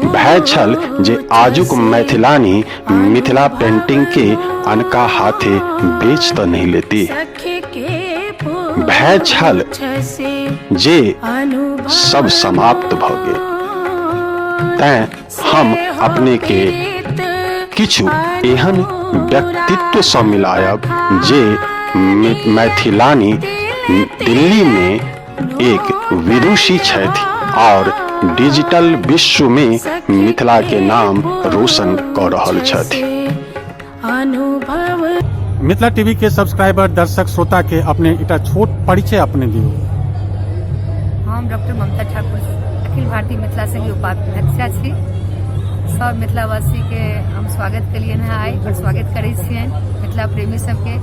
भय छल जे आजुक मैथिलानी मिथिला पेंटिंग के अनका हाथे बेच तऽ नहि लेती। भय छल जे सब समाप्त भऽ गेल। तैं हम अपने के किछु एहन व्यक्तित्व सँ मिलायब जे मैथिलानी दिल्ली मे एक विदुषी छथि आओर डिजिटल विश्व मे मिथिला के नाम रोशन कऽ रहल छथि। मिथिला टीवी के सब्सक्राइबर दर्शक श्रोता के अपने एकटा छोट परिचय अपने दियौ। हम डॉक्टर ममता ठाकुर अखिल भारतीय मिथिला संघ उपाध्यक्षा छी। सब मिथिलावासी के हम स्वागत केलियनि हेँ आइ आओर स्वागत करै छियनि मिथिला प्रेमी सबके।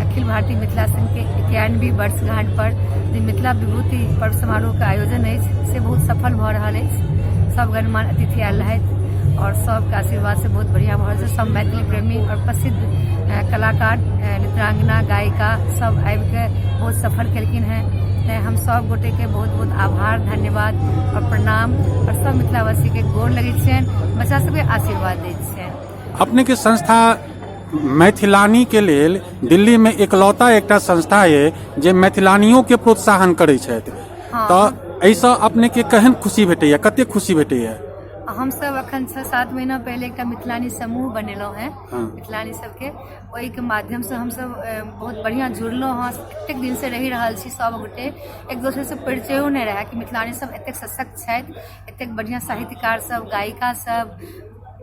अखिल भारतीय मिथिला संघ के 91वीं वर्षगांठ पर जे मिथिला विभूति पर्व समारोह के आयोजन अछि से बहुत सफल भऽ रहल अछि। सब गणमान्य अतिथि आयल रहथि और सबके आशीर्वाद से बहुत बढ़िया भऽ रहल छै। सब मैथिली प्रेमी और प्रसिद्ध कलाकार, नृत्यांगना, गायिका सब आबि के बहुत सफल केलखिन हेँ। तैं हम सब गोटे के बहुत बहुत आभार, धन्यवाद और प्रणाम और सब मिथिलावासी के गोर लगै छियनि, बच्चा सबके आशीर्वाद दै छियनि। अपने के संस्था मैथिलानी के लेल दिल्ली में एकलौता एकटा संस्था ये जे मैथिलानियों के प्रोत्साहन करै छथि। तऽ एहिसँ अपने के केहन खुशी भेटैया, कते खुशी भेटैया? हमसब अखन 6-7 महीना पहिले एकटा मिथिलानी समूह बनेलहुँ हेँ। मिथिलानी सबके ओहिके माध्यमसँ हमसब बहुत बढ़िआँ जुड़लहुँ हँ। एतेक दिनसँ रहि रहल छी सब गोटे, एक दोसरसँ परिचयो नहि रहए कि मिथिलानी सब एतेक सशक्त छथि, एतेक बढ़िआँ साहित्यकार सब, गायिका सब।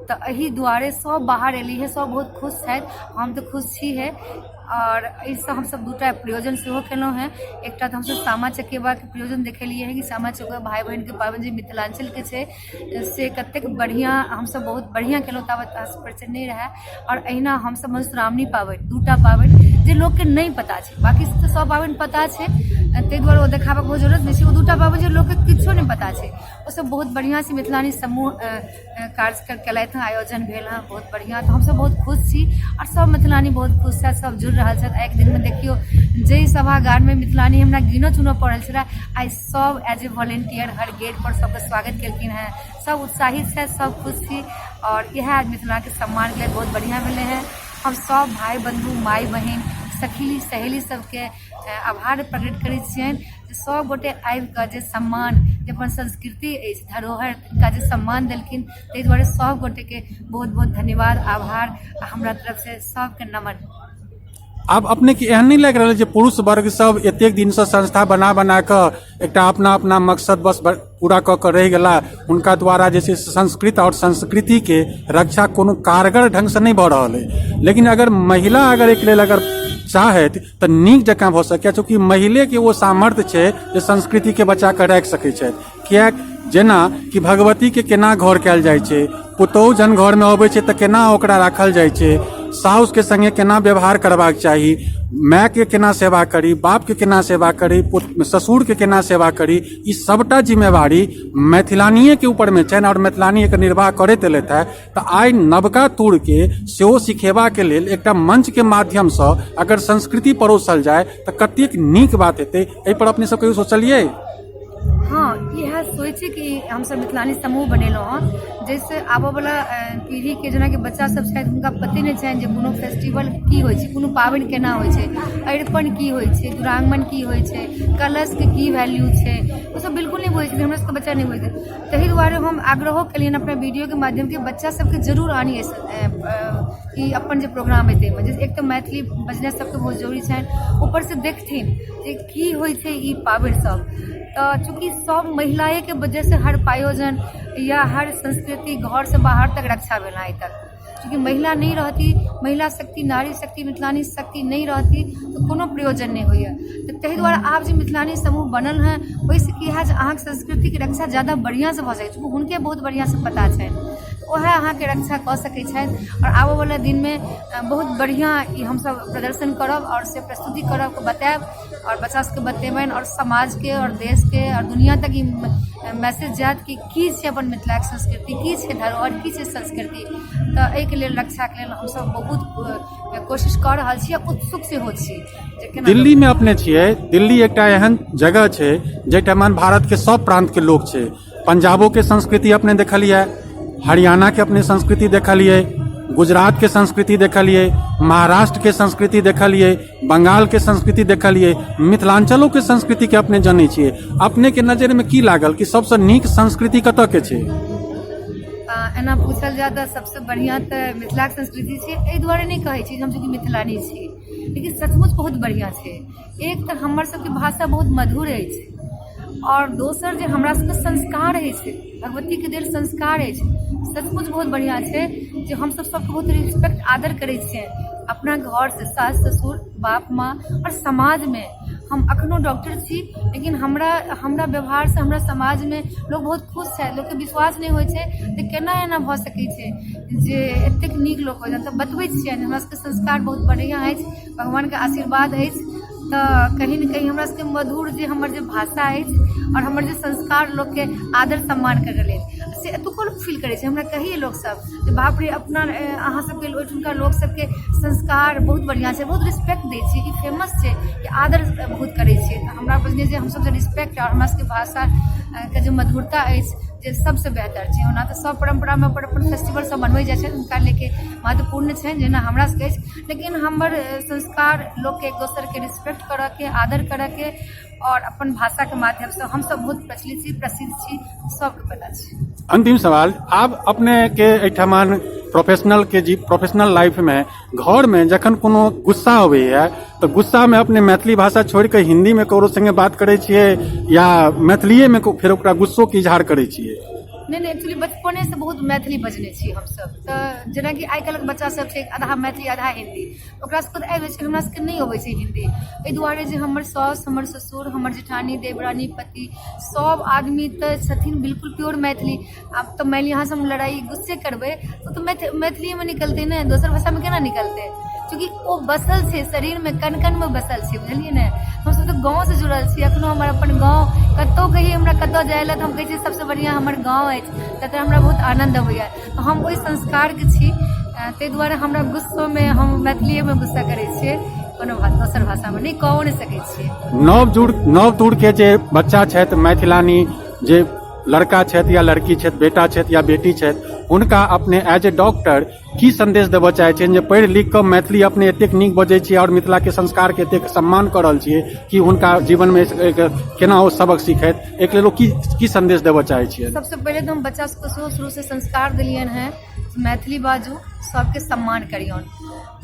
तऽ एहि दुआरे सब बाहर एली हे, सब बहुत खुश छथि, हम तऽ खुश छी हे। आओर एहिसँ हमसब दूटा प्रयोजन सेहो केलहुँ हेँ। एकटा तऽ हमसब सामा चकेबाके प्रयोजन देखेलियै हेँ कि सामा चकेबा भाय बहिनके पाबनि जे मिथिलाञ्चलके छै से कतेक बढ़िआँ, हमसब बहुत बढ़िआँ केलहुँ, ताबत परिचय नहि रहए। आओर एहिना हमसब मधुश्रावणी पाबनि, दूटा पाबनि जे लोकके नहि पता छै, बाँकी तऽ सब पाबनि पता छै ताहि दुआरे ओ देखाबऽके बहुत जरूरत नहि छै। ओ दूटा पाबनि जे लोकके किछो नहि पता छै ओसब बहुत बढ़िआँसँ मिथिलानी समूह कार्य केलथि हँ, आयोजन भेल हँ बहुत बढ़िआँ। तऽ हमसब बहुत खुश छी आओर सब मिथिलानी बहुत खुश छथि, सब जुड़ि रहल छथि। आइके दिनमे देखियौ जाहि सभागारमे मिथिलानी हमरा गिनऽ चुनऽ पड़ल छलै, आइ सब एज ए वॉलेंटियर हर गेटपर सबके स्वागत केलखिन हेँ। सब उत्साहित छथि, सब खुश छी आओर इएह मिथिलाके सम्मानके लेल बहुत बढ़िआँ भेलै हेँ। हम सब भाय बन्धु, माय बहिन, सखी सहेली सबके आभार प्रकट करै छियनि जे सब गोटे आबि कऽ जे सम्मान, जे अपन संस्कृति अछि, धरोहर का जे सम्मान देलखिन, ताहि दुआरे सब गोटेके बहुत बहुत धन्यवाद, आभार आ हमरा तरफसँ सबके नमन। आब अपने के एहन नहि लागि रहल जे पुरुष वर्ग सब एतेक दिनसँ संस्था बना बना कऽ एकटा अपना अपना मकसद बस पूरा कऽ कऽ रहि गेला, हुनका द्वारा जे छै से संस्कृत आओर संस्कृतिके रक्षा कोनो कारगर ढङ्गसँ नहि भऽ रहल अइ। लेकिन अगर महिला अगर एहिके लेल अगर चाहथि तऽ नीक जकाँ भऽ सकैए, चूँकि महिलेके ओ सामर्थ्य छै जे संस्कृतिके बचा कऽ राखि सकै छथि। किएक जेना कि भगवतीके केना घर कयल जाइ छै, पुतोहु जहन घरमे अबै छै तऽ केना ओकरा राखल जाइ छै, साउसके सङ्गे केना व्यवहार करबाक चाही, मायके केना सेवा करी, बापके केना सेवा करी, ससुरके केना सेवा करी, ई सबटा जिम्मेवारी मैथिलानिएके ऊपरमे छनि आओर मैथिलानी एकर निर्वाह करैत एलथि हेँ। तऽ आइ नवका तूरके सेहो सिखेबाके लेल एकटा मंचके माध्यमसँ अगर संस्कृति परोसल जाय तऽ कतेक नीक बात हेतै, एहिपर अपने सब कहियो सोचलियै? हँ, इएह सोचि कि हमसब मिथिलानी समूह बनेलहुँ हँ जाहिसँ आबऽवला पीढ़ीके जेनाकि बच्चा सब छथि हुनका पते नहि छनि जे कोनो फेस्टिवल की होइ छै, कोनो पाबनि केना होइ छै, अरिपन की होइ छै, दुरागमन की होइ छै, कलशके की वैल्यू छै, ओसब बिल्कुल नहि बुझै छथिन, हमरा सबके बच्चा नहि बुझै छथिन। ताहि दुआरे हम आग्रहो केलियनि अपना वीडियोके माध्यम कि बच्चा सबके जरूर आनी ई अपन जे प्रोग्राम हेतै एहिमे, एक तऽ मैथिली बजनाइ सबके बहुत जरूरी छनि, ऊपरसँ देखथिन जे की होइ छै ई पाबनि सब। तऽ चूँकि सब महिलाएके वजहसँ हर आयोजन या हर संस्कृति घरसँ बाहर तक रक्षा भेल आइ तक। चूँकि महिला नहि रहती, महिला शक्ति, नारी शक्ति, मिथिलानी शक्ति नहि रहती तऽ कोनो प्रयोजन नहि होइए। तऽ ताहि दुआरे आब जे मिथिलानी समूह बनल हेँ ओहिसँ की हैत जे अहाँके संस्कृतिके रक्षा ज्यादा बढ़िआँसँ भऽ सकै छै। हुनके बहुत बढ़िआँसँ पता छनि, उएह अहाँके रक्षा कऽ सकै छथि। आओर आबयवला दिनमे बहुत बढ़िआँ ई हमसभ प्रदर्शन करब आओर से प्रस्तुति करब, बतायब आओर बच्चा सबके बतेबनि आओर समाजके आओर देशके आओर दुनिआ तक ई मैसेज जायत कि की छै अपन मिथिलाके संस्कृति, की छै धरोहर, की छै संस्कृति। तऽ एहिके लेल रक्षाके लेल हमसब बहुत कोशिश कऽ रहल छी आ उत्सुक सेहो छी जे केना। दिल्लीमे अपने छियै, दिल्ली एकटा एहन जगह छै जाहिठाम भारतके सब प्रान्तके लोक छै। पंजाबोके संस्कृति अपने देखलियै, हरियाणाके अपने संस्कृति देखलियै, गुजरातके संस्कृति देखलियै, महाराष्ट्रके संस्कृति देखलियै, बंगालके संस्कृति देखलियै, मिथिलाञ्चलोके संस्कृतिके अपने जनै छियै। अपनेके नजरिमे की लागल कि सबसँ नीक संस्कृति कतऽके छै? एना पूछल जाय तऽ सबसँ बढ़िआँ तऽ मिथिलाके संस्कृति छै। एहि दुआरे नहि कहै छी जे हम चूँकि मिथिलानी छी, लेकिन सचमुच बहुत बढ़िआँ छै। एक तऽ हमर सबके भाषा बहुत मधुर अछि, आओर दोसर जे हमरा सबके संस्कार अछि, भगवतीके देल संस्कार अछि, सचमुच बहुत बढ़िआँ छै जे हमसब सबके बहुत रिस्पेक्ट आदर करै छियै। अपना घरसँ सास ससुर बाप माँ आओर समाजमे हम अखनो डॉक्टर छी, लेकिन हमरा हमरा व्यवहारसँ हमरा समाजमे लोक बहुत खुश छथि। लोकके विश्वास नहि होइ छै जे केना एना भऽ सकै छै जे एतेक नीक लोक हो जाय। तऽ बतबै छियनि, हमरा सबके संस्कार बहुत बढ़िआँ अछि, भगवानके आशीर्वाद अछि। तऽ कहीं ने कहीं हमरा सबके मधुर जे हमर जे भाषा अछि आओर हमर जे संस्कार लोकके आदर सम्मान करऽ लेल से एतुको लोक फील करै छै। हमरा कहैए लोकसब जे बाप रे, अपना अहाँ सबके ओहिठुनका लोक सबके संस्कार बहुत बढ़िआँ छै, बहुत रिस्पेक्ट दै छियै, ई फेमस छै कि आदर बहुत करै छियै। तऽ हमरा बुझलियै जे हमसब जे रिस्पेक्ट आओर हमरा सबके भाषाके जे मधुरता अछि जे सबसँ बेहतर छै। ओना तऽ सब परम्परामे अपन अपन फेस्टिवल सब मनबै जाइ छै, हुनका लेके महत्वपूर्ण छनि जेना हमरा सबके अछि, लेकिन हमर संस्कार लोकके एक दोसरके रिस्पेक्ट करऽके, आदर करऽके आओर अपन भाषाके माध्यमसँ हमसब बहुत प्रचलित छी, प्रसिद्ध छी, सबके पता छै। अंतिम सवाल, आब अपनेके एहिठमन प्रोफेशनल के जी प्रोफेशनल लाइफमे घरमे जखन कोनो गुस्सा अबैए तऽ गुस्सामे अपने मैथिली भाषा छोड़िकऽ हिन्दीमे ककरो सङ्गे बात करै छियै या मैथिलिएमे फेर ओकरा गुस्सोके इजहार करै छियै? नहि नहि, एक्चुअली बचपनेसँ बहुत मैथिली बजने छी हमसब। तऽ जेनाकि आइ काल्हिक बच्चा सब छै आधा मैथिली आधा हिन्दी, ओकरा सबके तऽ आबि जाइ छै, हमरा सबके नहि अबै छै हिन्दी। एहि दुआरे जे हमर साउस, हमर ससुर, हमर जेठानी, देवरानी, पति सब आदमी तऽ छथिन बिल्कुल प्योर मैथिली। आब तऽ मानि लिअ अहाँसँ हम लड़ाइ गुस्से करबै तऽ मैथिलीमे निकलतै ने, दोसर भाषामे केना निकलतै? चूँकि ओ बसल छै शरीरमे, कण कणमे बसल छै, बुझलियै ने? हमसब तऽ गाँवसँ जुड़ल छी। एखनो हमर अपन गाँव कतहु कहियै हमरा कतहु जाइ लए तऽ हम कहै छियै सबसँ बढ़िआँ हमर गाँव अछि, ततऽ हमरा बहुत आनन्द अबैए। हम ओहि संस्कारके छी, ताहि दुआरे हमरा गुस्सोमे हम मैथिलीएमे गुस्सा करै छियै, कोनो दोसर भाषामे नहि कहो नहि सकै छियै। नव तुरके जे बच्चा छथि मैथिलानी, जे लड़का छथि या लड़की छथि, बेटा छथि या बेटी छथि, हुनका अपने एज ए डॉक्टर की संदेश देबऽ चाहै छियनि जे पढ़ि लिख कऽ मैथिली अपने एतेक नीक बजै छियै आओर मिथिलाके संस्कारके एतेक सम्मान कऽ रहल छियै कि हुनका जीवनमे केना ओ सबक सीखथि, एहिके लेल ओ की की संदेश देबऽ चाहै छियै? सबसँ पहिले तऽ हम बच्चा सबके सेहो शुरूसँ संस्कार देलियनि हेँ, मैथिली बाजू, सबके सम्मान करियौन।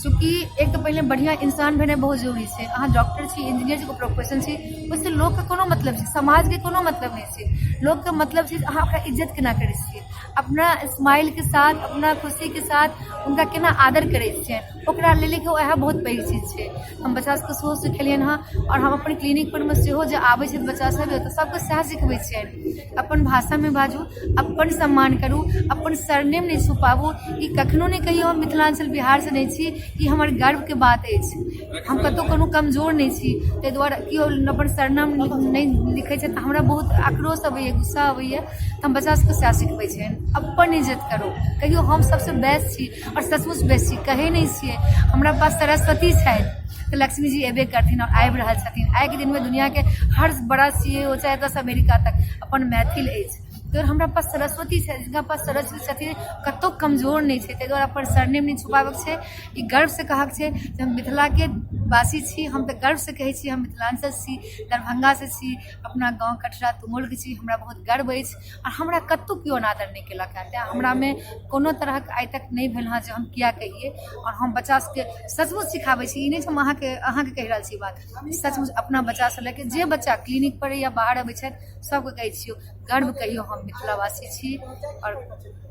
चूँकि एक तऽ पहिले बढ़िआँ इंसान भेनाइ बहुत जरूरी छै। अहाँ डॉक्टर छी, इंजीनियर छी, प्रोफेसर छी, ओहिसँ लोकके कोनो मतलब छै, समाजके कोनो मतलब नहि छै। लोकके मतलब छै जे अहाँ ओकरा इज्जत केना करै छियै, अपना स्माइलके साथ, अपना खुशीके साथ हुनका केना आदर करै छियनि, ओकरा लेल उएह बहुत पैघ चीज छै। हम बच्चा सबके सेहो सिखेलियनि हँ आओर हम अपन क्लिनिक परमे सेहो जे आबै छथि बच्चा सब तऽ सबके सएह सिखबै छियनि, अपन भाषामे बाजू, अपन सम्मान करू, अपन सरनेम नहि छुपाबू। ई कखनो नहि कहियौ हम मिथिलाञ्चल बिहारसँ नहि छी, ई हमर गर्वके बात अछि। हम कतहु कोनो कमजोर नहि छी। ताहि दुआरे केओ अपन सरनेम नहि लिखै छै तऽ हमरा बहुत आक्रोश अबैए, गुस्सा अबैए। तऽ हम बच्चा सबके सएह सिखबै छियनि, अपन इज्जत करू। कहियौ हम सबसँ बेस्ट छी आओर सचमुच बेस्ट छी, कहै नहि छियै। हमरा पास सरस्वती छथि तऽ लक्ष्मी जी एबे करथिन आओर आबि रहल छथिन। आइके दिनमे दुनिआँके हर बड़ा सी ए ओ चाहे एतऽसँ अमेरिका तक अपन मैथिल अछि। तऽ हमरा पास सरस्वती छथि, जिनका पास सरस्वती छथिन कतहु कमजोर नहि छै। ताहि दुआरे अपन सरनेम नहि छुपाबैके छै, ई गर्वसँ कहक छै जे हम मिथिलाके वासी छी। हम तऽ गर्वसँ कहै छी हम मिथिलाञ्चल छी, दरभङ्गासँ छी, अपना गाँव कटरा तुमौलके छी। हमरा बहुत गर्व अछि आओर हमरा कतहु केओ अनादर नहि केलक हँ, तेँ हमरामे कोनो तरहक आइ तक नहि भेल हँ जे हम किया कहियै। आओर हम बच्चा सबके सचमुच सिखाबै छी, ई नहि जे हम अहाँके अहाँके कहि रहल छी बात, सचमुच अपना बच्चासँ लऽ कऽ जे बच्चा क्लिनिकपर या बाहर अबै छथि सबके कहै छियै गर्व कहियौ हम मिथिलावासी छी। आओर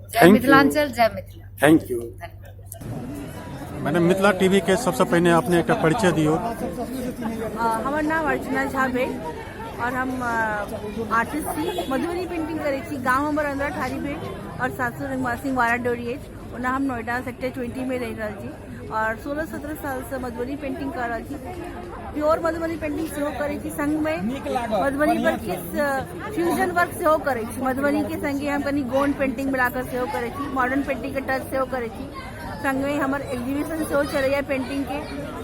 जय मिथिलाञ्चल, जय Mithila. Thank you madam. Mithila TV के सबसँ पहिने अपने एकटा परिचय दियौ। हमर नाम अर्चना झा भेल और हम आर्टिस्ट छी, मधुबनी पेंटिंग करै छी। गाँव हमर अंदर ठारी भेल और सासुर सिंहवाड़ा डोरी अछि। ओना हम नोएडा सेक्टर 20 में रहि रहल छी और 16-17 सालसँ मधुबनी पेंटिंग कऽ रहल छी। प्योर मधुबनी पेंटिंग सेहो करै छी, संगमे मधुबनी पर किछु फ्यूजन वर्क सेहो करै छी। मधुबनीके संगे हम कनि गोंड पेंटिंग मिलाकऽ सेहो करै छी, मॉडर्न पेंटिंगके टच सेहो करै छी। संगे हमर एग्जीबिशन सेहो चलैए पेंटिंगके,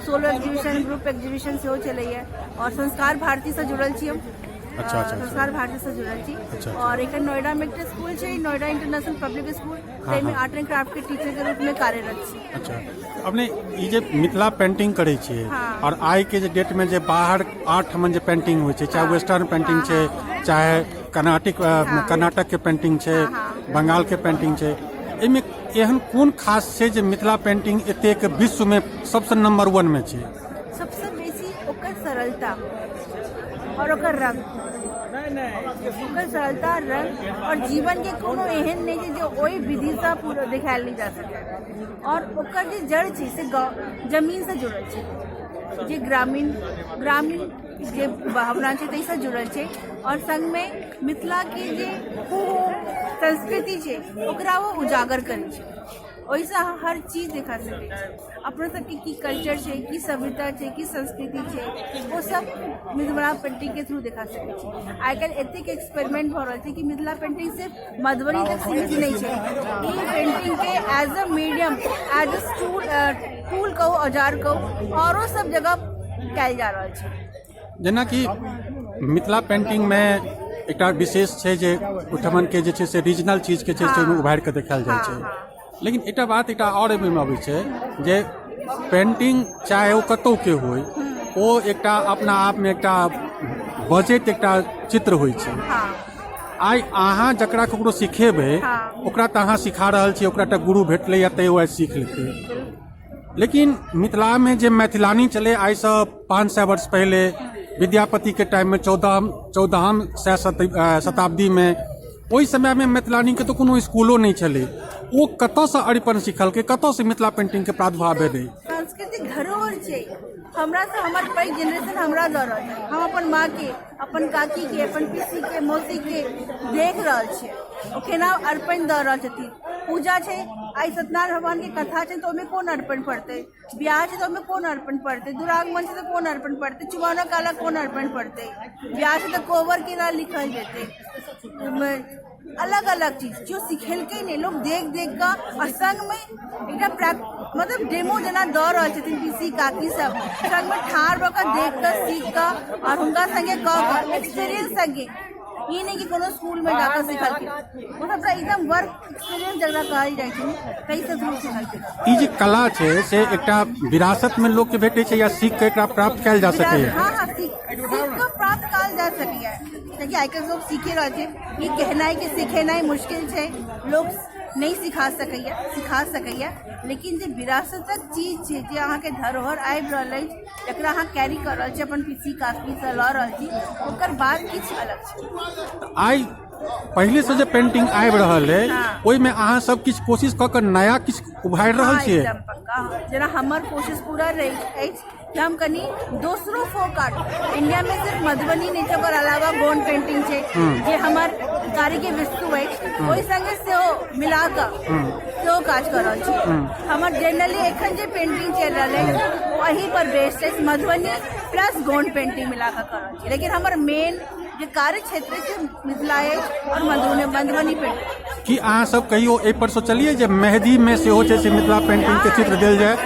सोलो एग्जीबिशन, ग्रुप एग्जीबिशन सेहो चलैए और संस्कार भारतीसँ जुड़ल छी हम। अच्छा, अच्छा। संस्कार भारती से जुड़ल छी। अच्छा। और एखन नोएडा में एकटा स्कूल छै, नोएडा इंटरनेशनल पब्लिक स्कूल, ताहिमे आर्ट एंड क्राफ्ट के टीचर के रूप में कार्यरत छी। अच्छा, अपने ई जे मिथिला पेंटिंग करै छियै और आइ के जे डेट में जे बाहर आर्ट ठमन जे पेंटिंग होइ छै, चाहे वेस्टर्न पेंटिंग छै, चाहे कर्नाटिक कर्नाटक के पेंटिंग छै, बंगाल के पेंटिंग छै, एहिमे एहन कोन खास छै जे मिथिला पेंटिंग एतेक विश्व में सबसँ नंबर वन में छै? सबसँ बेसी ओकर सरलता और ओकर रंग, ओकर सरलता, रंग और जीवन के कोनो एहन नहि छै जे ओहि विधिसँ पूरा देखायल नहि जा सकै। और ओकर जे जड़ छै से जमीनसँ जुड़ल छै, जे ग्रामीण ग्रामीण जे भावना छै ताहिसँ जुड़ल छै। और संगमे मिथिलाके जे संस्कृति छै ओकरा ओ उजागर करै छै। ओहिसँ अहाँ हर चीज देखा सकै छी, अपना सबके की कल्चर छै, की सभ्यता छै, की संस्कृति छै, ओ सब मिथिला पेंटिंगके थ्रू देखा सकै छी। आइ काल्हि एतेक एक्सपेरिमेंट भऽ रहल छै कि मिथिला पेंटिंग सिर्फ मधुबनी तक सीमित नहि छै। ई पेंटिंगके as a medium, as a tool कहू, औजार कहू, औरो सब जगह कयल जा रहल छै। जेनाकि मिथिला पेंटिंगमे एकटा विशेष छै जे ओहिठमनके जे छै से रीजनल चीजके छै से ओहिमे उभारि कऽ देखायल जाइ छै। लेकिन एकटा बात एकटा आओर एहिमे अबै छै जे पेंटिंग चाहे ओ कतहुके होइ, ओ एकटा अपना आपमे एकटा बजैत एकटा चित्र होइ छै। आइ अहाँ जकरा ककरो सिखेबै, ओकरा तऽ अहाँ सिखा रहल छियै, ओकरा एकटा गुरु भेटलैए तैँ ओ आइ सीख लेतै। लेकिन मिथिलामे जे मैथिलानी छलै आइसँ 500 वर्ष पहिले, विद्यापतिके टाइममे, 14म सए शताब्दीमे, ओहि समयमे मैथिलानीके तऽ कोनो स्कूलो नहि छलै। ओ कतऽसँ अरिपन सिखलकै? कतऽसँ मिथिला पेंटिंगके प्रादुर्भाव भेलै? सांस्कृतिक धरोहर छै। हमरासँ हमर पैघ जेनरेशन हमरा दऽ रहल छै। हम अपन माँके, अपन काकीके, अपन पीसीके, मौसीके देख रहल छियै, ओ केना अर्पण दऽ रहल छथिन। पूजा छै, आइ सत्यनारायण भगवानके कथा छै, तऽ ओहिमे कोन अर्पण पड़तै? बियाह छै तऽ ओहिमे कोन अर्पण पड़तै? दुरागमन छै तऽ कोन अर्पण पड़तै? चुमाओना काला कोन अर्पण पड़तै? बियाह छै तऽ कोबर केना लिखल जेतै? ओहिमे अलग अलग चीज केओ सिखेलकै नहि, लोक देख देख कऽ आओर सङ्गमे एकटा मतलब डेमो जेना दऽ रहल छथिन पीसी काकी सब, सङ्गमे ठाढ़ भऽ कऽ देख कऽ, सीख कऽ आओर हुनका सङ्गे कऽ कऽ एक्सपीरियंस सङ्गे। ई नहि कि कोनो स्कूलमे जा कऽ सिखलखिन, ओ सबटा एकदम वर्क एक्सपीरियंस जकरा कहल जाइ छै ताहिसँ थ्रू सिखलखिन। ई जे कला छै से एकटा विरासतमे लोकके भेटै छै या सीख कऽ एकरा प्राप्त कयल जा सकैए? हँ, सीख कऽ प्राप्त कयल जा सकैए, कियाकि आइ काल्हि लोक सीखे रहल छै। ई कहनाइ कि सिखेनाइ मुश्किल छै, लोक नहि सिखा सकैए, सिखा सकैए, लेकिन जे विरासतक चीज छै, जे अहाँके धरोहर आबि रहल अछि, जकरा अहाँ कैरी कऽ रहल छी, अपन पीसी काकीसँ लऽ रहल छी, ओकर बात किछु अलग छै। आइ पहिलेसँ जे पेंटिंग आबि रहल अइ, ओहिमे अहाँ सब किछु कोशिश कऽ कऽ नया किछु उभारि रहल छियै? एकदम पक्का। जेना हमर कोशिश पूरा रहै अछि कि हम कनि दोसरो फोक आर्ट, इंडियामे सिर्फ मधुबनी नहि छै, ओकर अलावा गोंड पेंटिंग छै, जे हमर कार्यके वस्तु अछि, ओहि संगे सेहो मिला कऽ सेहो काज कऽ रहल छी। हमर जनरली एखन जे पेंटिंग चलि रहल अछि ओ एही पर बेस्ड अछि, मधुबनी प्लस गोंड पेंटिंग मिला कऽ कऽ रहल छी, लेकिन हमर मेन जे कार्य क्षेत्र अछि मिथिला अछि आओर मधुबनी, मधुबनी पेंटिंग। की अहाँ सब कहियो एहि पर सोचलियै जे मेहदीमे सेहो छै से मिथिला पेंटिंगके चित्र देल जाय?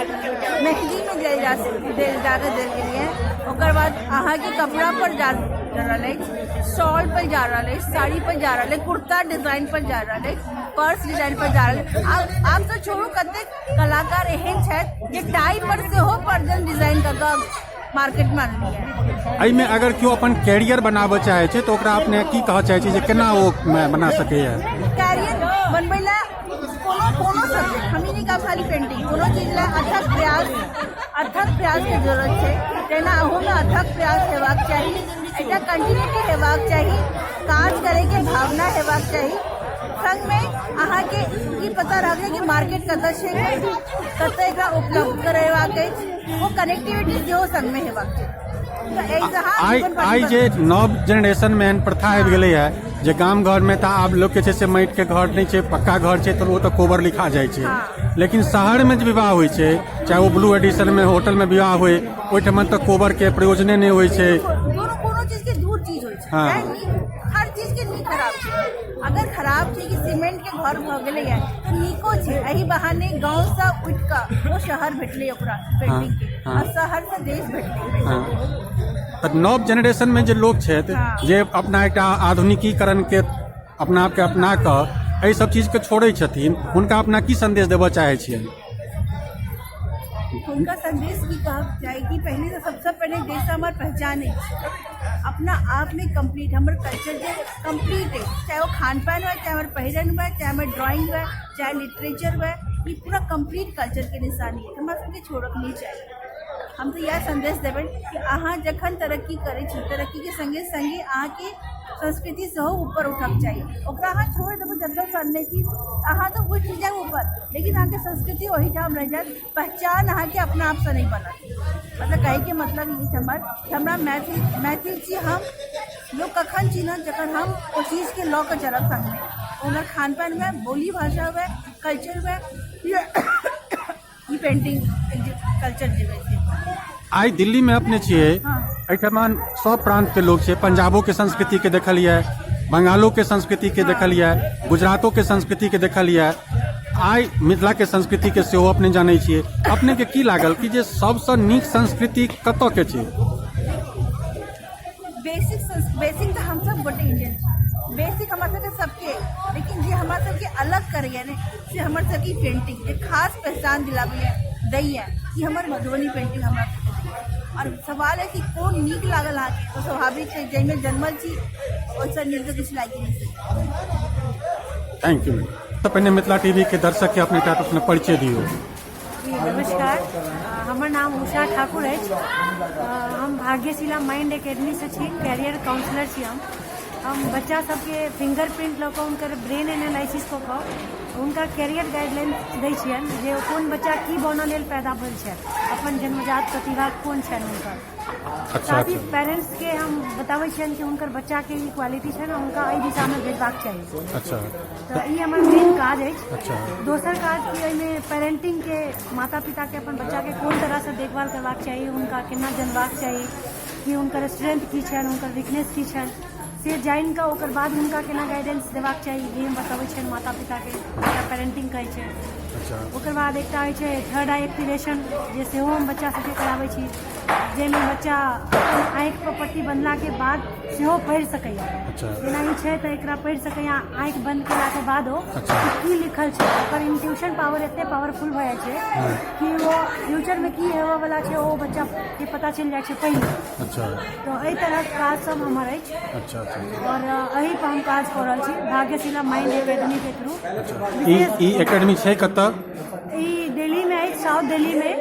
मेहदीमे देल जा देल जाकऽ देल गेलियै। ओकर बाद अहाँके कपड़ा पर जा रहल अछि, शॉल पर जा रहल अछि, साड़ी पर जा रहल अछि, कुर्ता डिजाइन पर जा रहल अछि, पर्स डिजाइन पर जा रहल अछि। आब आब तऽ छोड़ू, कतेक कलाकार एहन छथि जे टाई पर सेहो पर्जन डिजाइन कऽ कऽ मार्केटमे आनलियै। एहिमे अगर केओ अपन कैरियर बनाबऽ चाहै छै तऽ ओकरा अपने की कहऽ चाहै छी जे केना ओ बना सकैए? कैरियर बनबै लए कोनो कोनो सब्जेक्ट, हम ई नहि कहब खाली पेंटिंग, कोनो चीज लए अथक प्रयास, अथक प्रयासके जरूरत छै। तहिना अहूमे अथक प्रयास हेबाक चाही, एकटा कंटिन्यूटी हेबाक चाही, काज करैके भावना हेबाक चाही। संगमे अहाँके ई पता रहबाक चाही कि मार्केट कतऽ छै, कतऽ एकरा उपलब्ध करेबाक अछि, ओ कनेक्टिविटी सेहो संगमे हेबाक चाही। तऽ एहिसँ अहाँ आइ जीवन आइ जे नव जेनरेशनमे एहन प्रथा आबि गेलैए जे गाम घरमे तऽ आब लोकके छै से माटिके घर नहि छै, पक्का घर छै, तऽ ओ तऽ कोबर लिखा जाइ छै। लेकिन शहरमे जे विवाह होइ छै, चाहे ओ ब्लू एडिशनमे होटलमे विवाह होइ, ओहिठाम तऽ कोबरके प्रयोजने नहि होइ छै। दोनो कोनो चीजके दू चीज होइ छै। हर चीजके नीक खराब छै। अगर खराब छै कि सीमेंट के घर भऽ गेलैए तऽ नीको छै। एहि बहाने गाँवसँ उठि कऽ ओ शहर भेटलै ओकरा पेंटिंग के, आ शहरसँ देश भेटलै। तऽ नव जेनरेशनमे जे लोक छथि जे अपना एकटा आधुनिकीकरणके अपना आपके अपना कऽ एहि सब चीजके छोड़ै छथिन, हुनका अपना की संदेश देबऽ चाहै छियनि? हुनका संदेश की कहब चाही कि पहिले तऽ सबसँ पहिले देश हमर पहचान अछि, अपना आपमे कम्प्लीट हमर कल्चर जे कम्प्लीट अछि, चाहे ओ खान पान हुए, चाहे हमर पहिरन हुए, चाहे हमर ड्राइंग हुए, चाहे लिटरेचर हुए, ई पूरा कम्प्लीट कल्चरके निशानी अछि, हमरा सबके छोड़क नहि चाही। हम तऽ इएह सन्देश देबनि कि अहाँ जखन तरक्की करै छी, तरक्कीके सङ्गे सङ्गे अहाँके संस्कृति सेहो ऊपर उठक चाही। ओकरा अहाँ छोड़ि देबै जतऽसँ अनने छी, अहाँ तऽ उठि जायब ऊपर, लेकिन अहाँके संस्कृति ओहिठाम रहि जायत, पहचान अहाँके अपना आपसँ नहि बनत। मतलब कहैके मतलब ई छै हमर कि हमरा मैथिल मैथिल छी हम, लोक कखन चिन्हत? जखन हम ओ चीजके लऽ कऽ चलब सङ्गमे, ओ हमर खान पान हुए, बोली भाषा हुए, कल्चर हुए, ई पेंटिंग कल्चर जे होइ छै। आइ दिल्लीमे अपने छियै, एहिठमा सब प्रान्तके लोक छै। पंजाबोके संस्कृतिके देखलियै, बंगालोके संस्कृतिके देखलियै, गुजरातोके संस्कृतिके देखलियै, आइ मिथिलाके संस्कृतिके सेहो अपने जानै छियै। अपनेके की लागल कि जे सबसँ नीक संस्कृति कतऽके छै? बेसिक बेसिक तऽ हमसब गोटे इंडियन छी, बेसिक हमरा सबके सबके, लेकिन जे हमरा सबके अलग करैया ने से हमर सबके पेंटिंग जे खास पहचान दिलाबैया दैया कि हमर मधुबनी पेंटिंग हमरा सबके दैया। आओर सवाल है कि कोन नीक लागल अहाँके, तऽ स्वाभाविक छै जाहिमे जन्मल छी ओहिसँ नीक तऽ किछु लागि नहि सकैए। Thank you. तऽ पहिने मिथिला टीवी के दर्शक के अपने टा अपने परिचय दियौ। जी नमस्कार, हमर नाम उषा ठाकुर अछि। हम भाग्यशिला माइंड एकेडमीसँ छी, कैरियर काउंसलर छी। हम बच्चा सबके फिंगर प्रिंट लऽ कऽ हुनकर ब्रेन एनालिसिस कऽ कऽ हुनका कैरियर गाइडलाइन दै छियनि जे कोन बच्चा की बनऽ लेल पैदा भेल छथि, अपन जन्मजात प्रतिभा कोन छनि हुनकर। साथ ही पेरेंट्सके हम बताबै छियनि कि हुनकर बच्चाके ई क्वालिटी छनि, हुनका एहि दिशामे भेजबाक चाही। तऽ ई हमर मेन काज अछि। दोसर काज कि एहिमे पेरेंटिंगके, माता पिताके अपन बच्चाके कोन तरहसँ देखभाल करबाक चाही, हुनका केना जनबाक चाही कि हुनकर स्ट्रेंथ की छनि, हुनकर वीकनेस की छनि, से जानि कऽ ओकर बाद हुनका केना गाइडेंस देबाक चाही, ई हम बतबै छियनि माता पिताके। एकरा पेरेंटिंग कहै छै। ओकर बाद एकटा होइ छै थर्ड आई एक्टिवेशन, जे सेहो हम बच्चा सबके कराबै छी, जाहिमे बच्चा अपन आँखि पर पट्टी बन्हलाके बाद सेहो पढ़ि सकैए। जेना ई छै तऽ एकरा पढ़ि सकैए आँखि बन्द केलाके बादो कि की लिखल छै। ओकर इंट्यूशन पावर एते पावरफुल भऽ जाइ छै कि ओ फ्यूचरमे की हेबऽवला छै ओ बच्चाके पता चलि जाइ छै पहिले। तऽ एहि तरहक काज सब हमर अछि। अच्छा अच्छा आओर एहि पर हम काज कऽ रहल छी भाग्यशिला माइंड एकेडमीके थ्रू। ई एकेडमी छै कतऽ? ई दिल्लीमे अछि, साउथ दिल्लीमे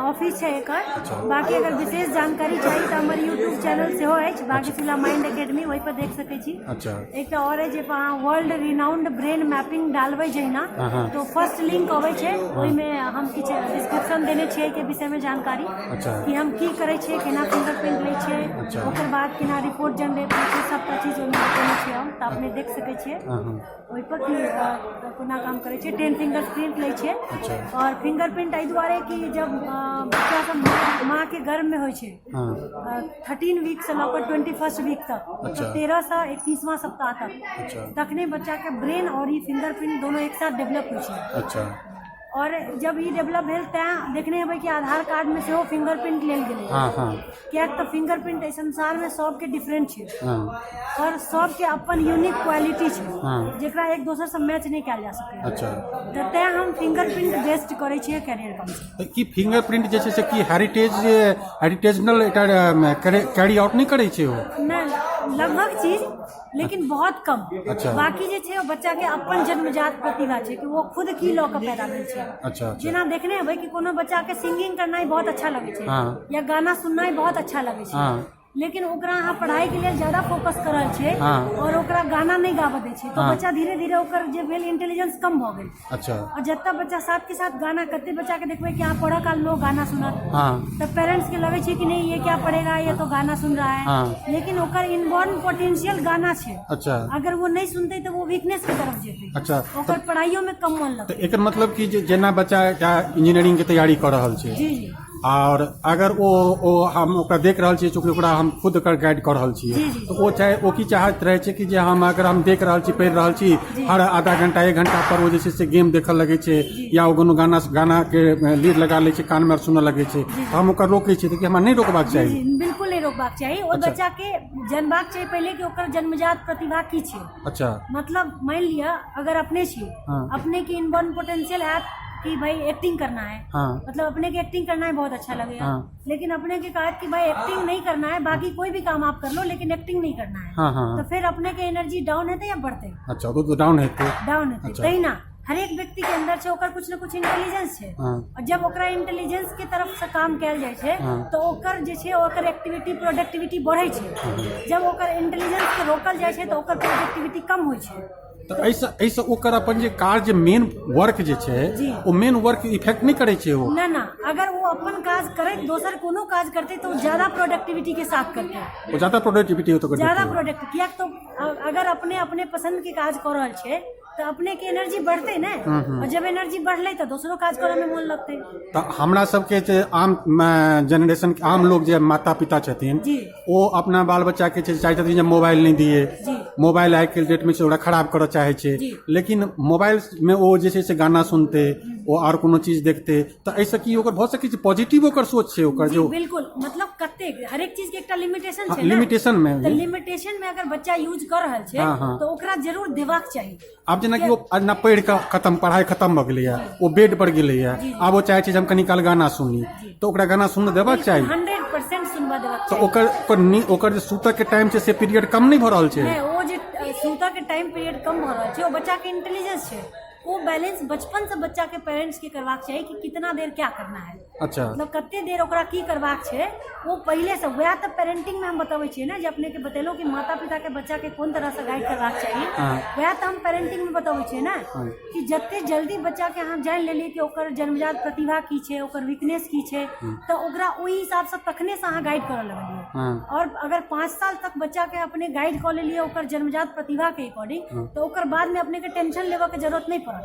ऑफिस छै एकर। बाकी अगर विशेष जानकारी चाही तऽ हमर यूट्यूब चैनल सेहो अछि भाग्यशिला माइंड एकेडमी, ओहि पर देख सकै छी। एकटा आओर अछि जे पर अहाँ वर्ल्ड रिनाउंड ब्रेन मैपिंग डालबै जहिना तऽ फर्स्ट लिंक अबै छै, ओहिमे हम किछु डिस्क्रिप्शन देने छियै एहिके विषयमे जानकारी कि हम की करै छियै, केना फिंगरप्रिंट लै छियै, ओकर बाद केना रिपोर्ट जनरेट होइ छै, सबटा चीज ओहिमे बतेने छियै हम। तऽ अपने देख सकै छियै ओहिपर कि कोना काम करै छियै। 10 फिंगर प्रिंट लै छियै। आओर फिंगर प्रिंट एहि दुआरे कि जब बच्चा सब माँके गर्भमे होइ छै 13 वीकसँ लऽ कऽ 21st week तक, 13सँ 21वां सप्ताह तक, तखने बच्चाके ब्रेन आओर ई फिंगर प्रिंट दोनो एक साथ डेवलप होइ छै। आओर जब ई डेवलप भेल तैँ देखने हेबै कि आधार कार्डमे सेहो फिंगर प्रिंट लेल गेलै। किएक तऽ फिंगर प्रिंट एहि संसारमे सबके डिफरेंट छै आओर सबके अपन यूनिक क्वालिटी छै जेकरा एक दोसरसँ मैच नहि कयल जा सकैए। तऽ तैँ हम फिंगर प्रिंट बेस्ड करै छियै कैरियर काउंसिलिंग। तऽ ई फिंगर प्रिंट जे छै से की हेरिटेजनल एकटा कैरी आउट नहि करै छै ओ? नहि, लगभग चीज, लेकिन बहुत कम। बाकी जे छै ओ बच्चा के अपन जन्मजात प्रतिभा छै कि वो खुद की लऽ कऽ पैदा भेल छै। अच्छा जेना देखने हेबै कि कोनो बच्चा के सिंगिंग करनाइ बहुत अच्छा लगै छै या गाना सुननाइ बहुत अच्छा लगै छै, लेकिन ओकरा अहाँ पढ़ाई के लेल ज्यादा फोकस कर रहल छियै और ओकरा गाना नहि गाबऽ दै छियै, तऽ बच्चा धीरे धीरे ओकर जे भेल इंटेलिजेंस कम भऽ गेल। और जतऽ बच्चा साथ के साथ गाना, कते बच्चा के देखबै कि अहाँ पढ़ऽ काल लोग गाना सुनत, तऽ पेरेंट्स के लगै छै कि नहीं, ये क्या पढ़ेगा, ये तो गाना सुन रहा है। लेकिन ओकर इनबॉर्न पोटेंशियल गाना छै। अगर वो नहीं सुनते तऽ वो वीकनेस के तरफ जेतै। ओकर पढ़ाइयो में कम मन लगतै। तऽ एकर मतलब कि जे जेना बच्चा एकटा इंजीनियरिंग के तैयारी कऽ रहल छै, जी जी आओर अगर ओ ओ हम ओकरा देख रहल छियै, चूँकि ओकरा हम खुद ओकर गाइड कऽ रहल छियै, तऽ ओ चाहे ओ की चाहैत रहै छै कि जे हम अगर हम देख रहल छी, पढ़ि रहल छी, हर आधा घंटा एक घंटा पर ओ जे छै से गेम देखऽ लगै छै या ओ कोनो गानाके लीड लगा लै छै कानमे आओर सुनऽ लगै छै, तऽ हम ओकरा रोकै छियै, तऽ हमरा नहि रोकबाक चाही? जी, बिल्कुल नहि रोकबाक चाही। ओहि बच्चा के जानबाक चाही पहिले कि ओकर जन्मजात प्रतिभा की छै। मतलब मानि लिअ अगर अपने छी, अपने के इनबॉर्न पोटेंशियल हैत कि भाई एक्टिंग करना है, मतलब अपने के एक्टिंग करना है, बहुत अच्छा लगेगा, लेकिन अपने के कहत कि भाई एक्टिंग नहीं करना है, बाकी कोई भी काम आप कर लो लेकिन एक्टिंग नहीं करना है, हाँ, हाँ, तो फिर अपने के एनर्जी डाउन हेतै या बढ़तै? अच्छा, तो डाउन हेतै। डाउन हेतै। तहिना हरेक व्यक्ति के अंदर छै ओकर कुछ न कुछ इंटेलिजेंस छै, और जब ओकरा इंटेलिजेंस के तरफ से काम कयल जाइ छै, तऽ ओकर जे छै ओकर एक्टिविटी प्रोडक्टिविटी बढ़ै छै। जब ओकर इंटेलिजेंस के रोकल जाइ छै तऽ ओकर प्रोडक्टिविटी कम होइ छै। तऽ एहिसँ ओकर अपन जे कार्य, मेन वर्क जे छै, ओ मेन वर्क इफेक्ट नहि करै छै ओ? ना ना, अगर वो अपन काज करैत दोसर कोनो काज करतै तऽ ओ ज्यादा प्रोडक्टिविटी के साथ करतै। ओ ज्यादा प्रोडक्टिविटी होतो। ज्यादा प्रोडक्ट, किएक तऽ अगर अपने अपने पसंद के काज कऽ रहल छै तऽ अपने के एनर्जी बढ़तै ने, और जब एनर्जी बढ़लै तऽ दोसरो काज करऽ में मोन लगतै। तऽ हमरा सबके जे आम जेनरेशन, आम लोग जे माता पिता छथिन, ओ अपना बाल बच्चा के छै चाहै छथिन जे मोबाइल नहि दिए। मोबाइल आइ काल्हि डेटमे छै ओकरा खराब करऽ चाहै छै, लेकिन मोबाइलमे ओ जे छै से गाना सुनतै, ओ आओर कोनो चीज देखतै, तऽ एहिसँ की ओकर भऽ सकै छै पॉजिटिव ओकर सोच छै ओकर जो? बिल्कुल, मतलब कतेक हरेक चीज के एकटा लिमिटेशन छै ने। लिमिटेशन मे। तऽ लिमिटेशन में अगर बच्चा यूज कर रहल छै, हाँ, हाँ। तऽ ओकरा जरूर देबाक चाही। आब जेनाकि ओ जेना पढ़ि कऽ खतम, पढ़ाइ खतम भऽ गेलैए, ओ बेड पर गेलैए, आब ओ चाहै छै जे हम कनी काल गाना सुनी, तऽ ओकरा गाना सुनऽ देबाक चाही? 100% सुनबा देबाक तऽ चाही। ओकर ओकर ओकर जे सुतऽ के टाइम छै से पीरियड कम नहि भऽ रहल छै? नहि, ओ जे सुतऽ के टाइम पीरियड कम भऽ रहल छै, ओ बच्चा के इंटेलिजेंस छै। ओ बैलेंस बचपन से बच्चा के पेरेंट्स के करबाक चाही कि कितना देर क्या करना है। मतलब कते देर ओकरा की करबाक छै ओ पहिले से। वएह तऽ पेरेंटिंग में हम बतबै छियै ने, जे अपने के बतेलहुँ कि माता पिता के बच्चा के कोन तरह से गाइड करबाक चाही। वएह तऽ हम पेरेंटिंग में बतबै छियै ने कि जते जल्दी बच्चा के अहाँ जानि लेलियै कि ओकर जन्मजात प्रतिभा की छै, ओकर वीकनेस की छै, तऽ ओकरा ओहि हिसाब से तखने से अहाँ गाइड करऽ लगलियै। और अगर 5 साल तक बच्चा के अपने गाइड कऽ लेलियै ओकर जन्मजात प्रतिभा के अकॉर्डिंग, तऽ ओकर बाद में अपने के टेंशन लेबऽ के जरूरत नहि पड़त।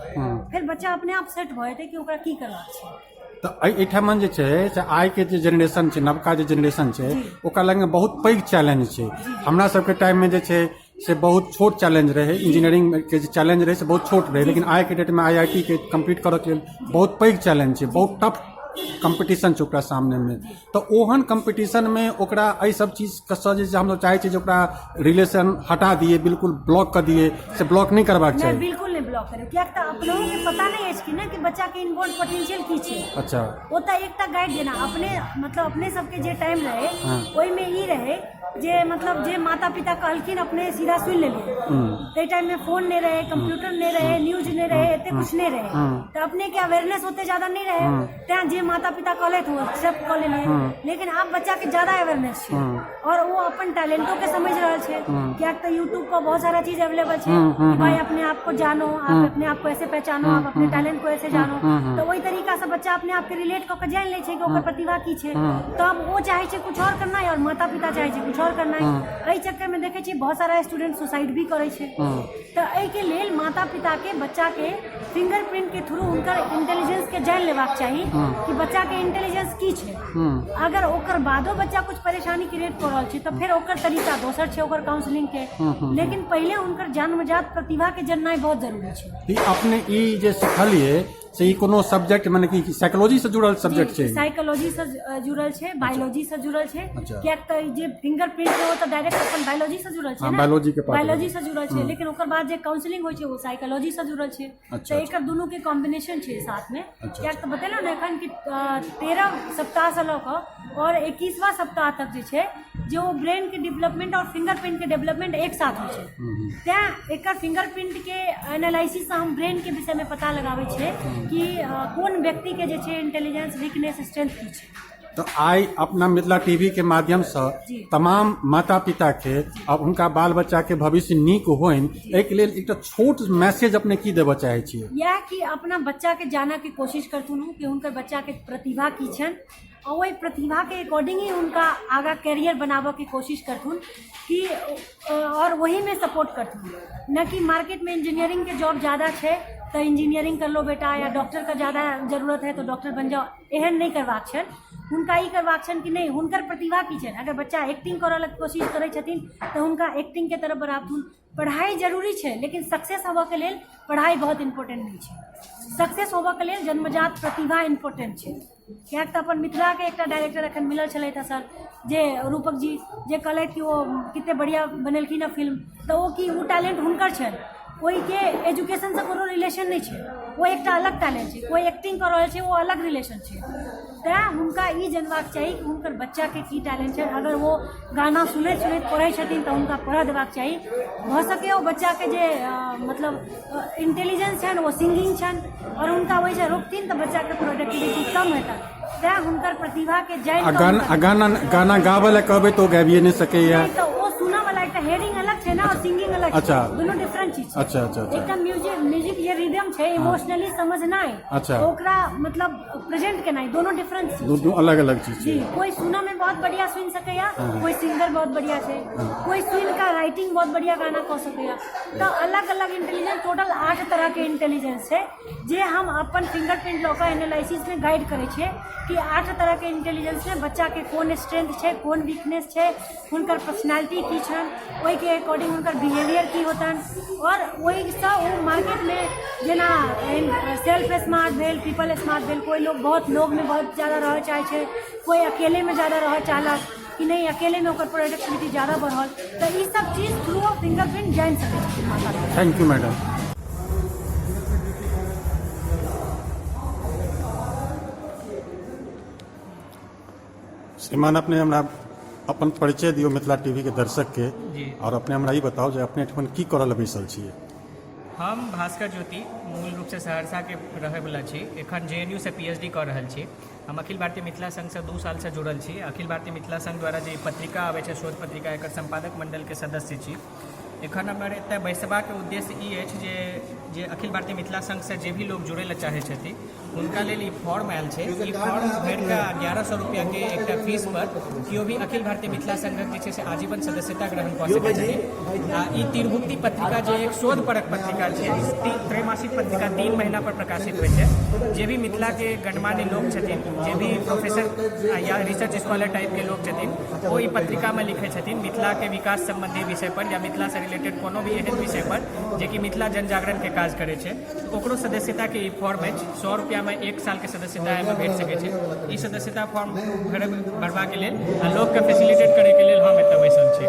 फेर बच्चा अपने आप सेट भऽ जेतै कि ओकरा की करबाक छै। तऽ एहिठाम जे छै से आइके जे जेनरेशन छै, नवका जे जेनरेशन छै, ओकरा लग बहुत पैघ चैलेंज छै। हमरा सबके टाइममे जे छै से बहुत छोट चैलेंज रहै, इंजीनियरिंग के जे चैलेंज रहै से बहुत छोट रहै, लेकिन आइके डेटमे आईआईटी के कम्प्लीट करऽके लेल बहुत पैघ चैलेंज छै, बहुत टफ कम्पटिशन छै ओकरा सामनेमे। तऽ ओहन कम्पटिशनमे ओकरा एहि सब चीजसँ जे छै हमसब चाहै छियै जे ओकरा रिलेशन हटा दिए, बिल्कुल ब्लॉक कऽ दिए, से ब्लॉक नहि करबाक नहि। चाही? बिल्कुल नहि ब्लॉक करू, किएक तऽ अपनहु के पता नहि अछि कि ने कि बच्चा के इनबॉर्न पोटेंशियल की छै। ओ तऽ एकटा गाइड जेना अपने, मतलब अपने सबके जे टाइम रहै, ओहिमे ई रहै जे मतलब जे माता पिता कहलखिन अपने सीधा सुनि लेलियै। ताहि टाइम में फोन नहि रहै, कंप्यूटर नहि रहै, न्यूज नहि रहै, एते कुछ नहि रहै, तऽ अपने के अवेयरनेस ओते ज्यादा नहि रहै, तें जे माता पिता कहलथि ओ एक्सेप्ट कऽ लेलियै। लेकिन आब बच्चा के ज्यादा अवेयरनेस छै और ओ अपन टैलेंटो के समझ रहल छै, कियाक तऽ यूट्यूब पर बहुत सारा चीज अवेलेबल छै कि भाई अपने आप को जानो, आप अपने आप को ऐसे पहचानो, आप अपने टैलेंट को ऐसे जानो। तऽ ओहि तरीका से बच्चा अपने आप के रिलेट कऽ के जानि लै छै कि ओकर प्रतिभा की छै। तब ओ चाहे छै कुछ और करना और माता पिता चाहे छै कुछ और करना। एहि चक्कर में देखै छियै बहुत सारा स्टूडेंट सुसाइड भी करै छै। तऽ एहिके लेल माता पिता के बच्चा के फिंगरप्रिंट के थ्रू हुनकर इंटेलिजेंस के जानि लेबाक चाही कि बच्चा के इंटेलिजेंस की छै। अगर ओकर बादो बच्चा कुछ परेशानी क्रिएट कऽ रहल छै, तऽ फेर ओकर तरीका दोसर छै ओकर काउंसलिंग के, लेकिन पहिले हुनकर जन्मजात प्रतिभा के जाननाइ बहुत जरूरी छै। ई अपने ई जे सिखलियै से ई कोनो सब्जेक्ट, माने कि साइकोलॉजी से जुड़ल सब्जेक्ट छै? साइकोलॉजी से जुड़ल छै, बायोलॉजी से जुड़ल छै। कियाक तऽ ई जे फिंगरप्रिंट छै ओ तऽ डायरेक्ट अपन बायोलॉजी से जुड़ल छै ने। बायोलॉजी के part। Biology से जुड़ल छै, लेकिन ओकर बाद जे काउंसलिंग होइ छै ओ साइकोलॉजी से जुड़ल छै। तऽ एकर दुनू के कॉम्बिनेशन छै साथ मे। कियाक तऽ बतेलहुँ ने एखन कि 13 सप्ताह से लऽ कऽ और 21वां सप्ताह तक जे छै जे ओ ब्रेन के डेवलपमेंट और फिंगरप्रिंट के डेवलपमेंट एक साथ होइ छै। तेँ एकर फिंगरप्रिंट के एनालिसिस से हम ब्रेन के विषय मे पता लगाबै छियै कि कोन व्यक्ति के जे छै इंटेलिजेंस, वीकनेस, स्ट्रेंथ की छै। तऽ आइ अपना मिथिला टीवी के माध्यमसँ तमाम माता पिता के अब हुनका बाल बच्चा के भविष्य नीक होइन, एहिके लेल एकटा छोट मैसेज अपने की देबऽ चाहै छियै? इएह कि अपना बच्चा के जानऽ के कोशिश करथुन कि हुनकर बच्चा के प्रतिभा की छनि आ ओहि प्रतिभा के अकॉर्डिंग ही हुनका आगाँ कैरियर बनाबऽ के कोशिश करथुन कि और वही में सपोर्ट करथुन, न कि मार्केट में इंजीनियरिंग के जॉब ज़्यादा छै। तऽ इंजीनियरिंग कर लो बेटा, या डॉक्टर का ज़्यादा जरूरत है तो डॉक्टर बन जाओ। एहन नहि करबाक छनि हुनका। ई करबाक छनि कि नहि, हुनकर प्रतिभा की छनि। अगर बच्चा एक्टिंग करऽ लए कोशिश करै छथिन तऽ हुनका एक्टिंगके तरफ बढ़ाबथुन। पढ़ाइ जरूरी छै, लेकिन सक्सेस होबऽके लेल पढ़ाइ बहुत इम्पोर्टेंट नहि छै। सक्सेस होबऽके लेल जन्मजात प्रतिभा इम्पोर्टेंट छै। किएक तऽ अपन मिथिलाके एकटा डायरेक्टर एखन मिलल छलथि हँ सर, जे रूपक जी, जे कहलथि कि ओ कते बढ़िआँ बनेलखिन हँ फिल्म, तऽ ओ की ओ टैलेंट हुनकर छनि, ओहिके एजुकेशनसँ कोनो रिलेशन नहि छै। ओ एकटा अलग टैलेंट छै। कोइ एक्टिंग कऽ रहल छै, ओ अलग रिलेशन छै। तेँ हुनका ई जनबाक चाही कि हुनकर बच्चाके की टैलेंट छै। अगर ओ गाना सुनैत सुनैत पढ़ै छथिन तऽ हुनका पढ़ऽ देबाक चाही। भऽ सकैए ओ बच्चाके जे मतलब इंटेलिजेंस छनि, ओ सिंगिंग छनि, आओर हुनका ओहिसँ रोकथिन तऽ बच्चाके प्रोडक्टिविटी कम हेतनि। तेँ हुनकर प्रतिभाके जानि आ गाना आ गाना गाना गाबऽ लए कहबै तऽ ओ गाबिए नहि सकैए। नहि, तऽ ओ सुनऽ वाला एकटा हेयरिंग अलग छै ने और सिंगिंग अलग छै। दुनू डिफरेंट चीज छै। अच्छा अच्छा अच्छा एकटा म्यूजिक म्यूजिक जे रिदम छै, इमोशनली समझनाइ, ओकरा मतलब प्रेजेंट केनाइ, दोनों डिफरेंट चीज। दुनू अलग अलग चीज जी छै। कोई सुनऽ में बहुत बढ़िया सुनि सकैया, कोई सिंगर बहुत बढ़िया छै, कोई सुनि कऽ राइटिंग बहुत बढ़िया गाना कऽ सकैया। तऽ अलग अलग इंटेलिजेंस, टोटल 8 तरह के इंटेलिजेंस छै, जे हम अपन फिंगरप्रिंट लऽ कऽ एनालिसिस में गाइड करै छियै कि 8 तरह के इंटेलिजेंस में बच्चा के कोन स्ट्रेंथ छै, कोन वीकनेस छै, हुनकर पर्सनालिटी की छनि, ओहिके अकॉर्डिंग हुनकर बिहेवियर की होतनि, आओर ओहिसँ ओ मार्केटमे जेना सेल्फ स्मार्ट भेल, पीपल स्मार्ट भेल। कोइ लोग बहुत लोगमे बहुत ज्यादा रहऽ चाहै छै, कोइ अकेलेमे ज्यादा रहऽ चाहलक कि नहि, अकेलेमे ओकर प्रोडक्टिविटी ज्यादा बढ़ल। तऽ ई सब चीज थ्रू फिंगरप्रिंट जानि सकै छथिन माता पिता। Thank you madam. श्रीमान, अपने हमरा अपन परिचय दियौ मिथिला टीवी के दर्शक के। और अपने हमरा ई बताउ जे अपने एहिठमन की करऽ लए बैसल छियै? हम भास्कर ज्योति, मूल रूपसँ सहरसाके रहैवला छी। एखन जे.एन.यू सँ पी.एच.डी कऽ रहल छी। हम अखिल भारतीय मिथिला संघसँ 2 सालसँ जुड़ल छी। अखिल भारतीय मिथिला संघ द्वारा जे पत्रिका आबै छै, शोध पत्रिका, एकर सम्पादक मण्डलके सदस्य छी। एखन हमर एतय बैसबाक उद्देश्य ई अछि जे जे अखिल भारतीय मिथिला संघसँ जे भी लोक जुड़ै लए चाहै छथि, हुनका लेल ई फॉर्म आयल छै। ई फॉर्म भरि कऽ 1100 रुपैआके एकटा फीस पर केओ भी अखिल भारतीय मिथिला संघक जे छै से आजीवन सदस्यता ग्रहण कऽ सकैत छथिन। आ ई तीरभुक्ति पत्रिका, जे एक शोधपरक पत्रिका छै, त्रैमासिक पत्रिका, 3 महीना पर प्रकाशित होइ छै। जे भी मिथिलाके गणमान्य लोक छथिन, जे भी प्रोफेसर या रिसर्च स्कॉलर टाइपके लोक छथिन, ओ ई पत्रिकामे लिखै छथिन मिथिलाके विकास सम्बन्धी विषय पर या मिथिलासँ रिलेटेड कोनो भी एहन विषय पर जेकि मिथिला जनजागरणके काज करै छै। ओकरो सदस्यताके ई फॉर्म अछि। 100 रुपैआमे एक सालके सदस्यता एहिमे भेट सकै छै। ई सदस्यता फॉर्म भरबाके लेल आ लोकके फैसिलिटेट करैके लेल हम एतऽ बैसल छी।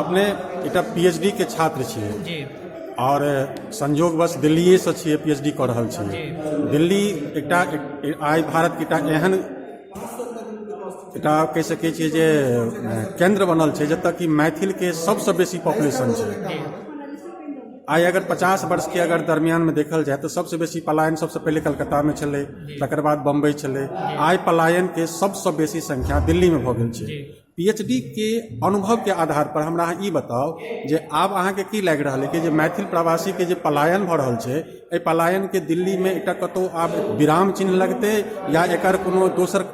अपने एकटा पीएचडी के छात्र छियै। जी। और संयोगवश दिल्लीएसँ छियै, पीएचडी कऽ रहल छियै। दिल्ली एकटा आइ भारतके एकटा एहन एकटा कहि सकै छियै जे केन्द्र बनल छै, जतऽ कि मैथिलके सबसँ बेसी पॉपुलेशन छै। आइ अगर 50 वर्षके अगर दरमियानमे देखल जाय तऽ सबसँ बेसी पलायन सबसँ पहिले कलकत्तामे छलै, तकर बाद बम्बई छलै। आइ पलायनके सबसँ बेसी संख्या दिल्लीमे भऽ गेल छै। पीएचडी के अनुभवके आधार पर हमरा अहाँ ई बताउ जे आब अहाँके की लागि रहल है कि जे मैथिल प्रवासीके जे पलायन भऽ रहल छै, एहि पलायनके दिल्लीमे एकटा कतहु आब विराम चिन्ह लगतै या एकर कोनो दोसर